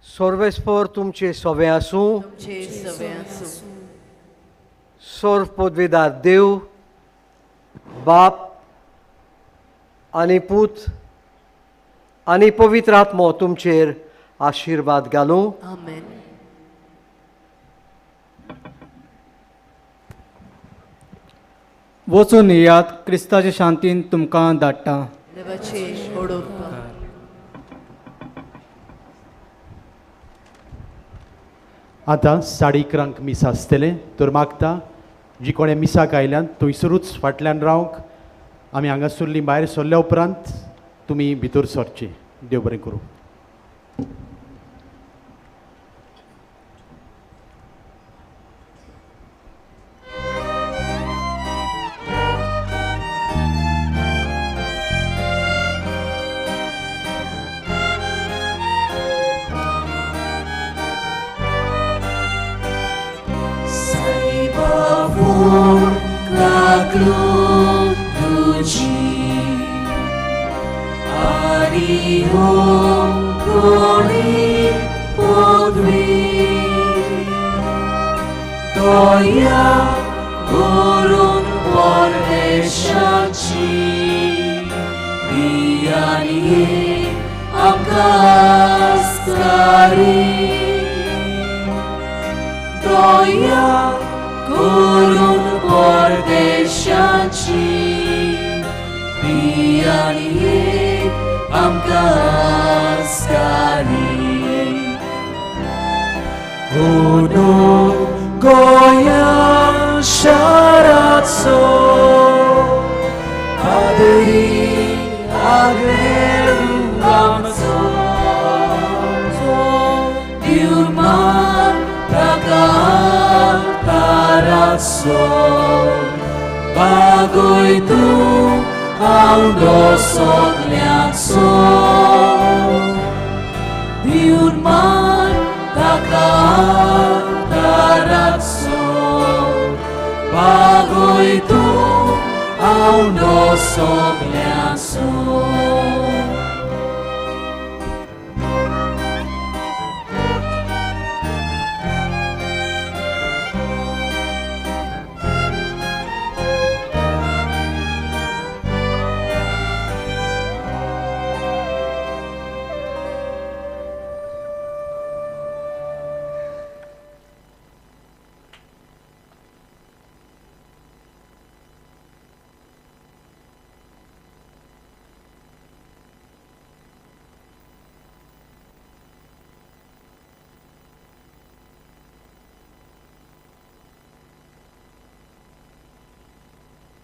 सर्वेस्पर तुमचे सवे आसूं. सर्व पदवीदार देव बाप आनी पूत आनी पवित्र आत्मो तुमचेर आशिर्वाद घालूं. आमेन. वचून येयात, क्रिस्ताचे शांतीन तुमकां धाडटा. आतां 11:30 मीस आसतलें तर मागता जी कोणें मिसाक आयल्यान थंयसरूच फाटल्यान रावंक. आमी हांगासरलीं भायर सरल्या उपरांत तुमी भितर सरची. देव बरें करूं. Bagoy tu ang उंडो सगळ्यांक.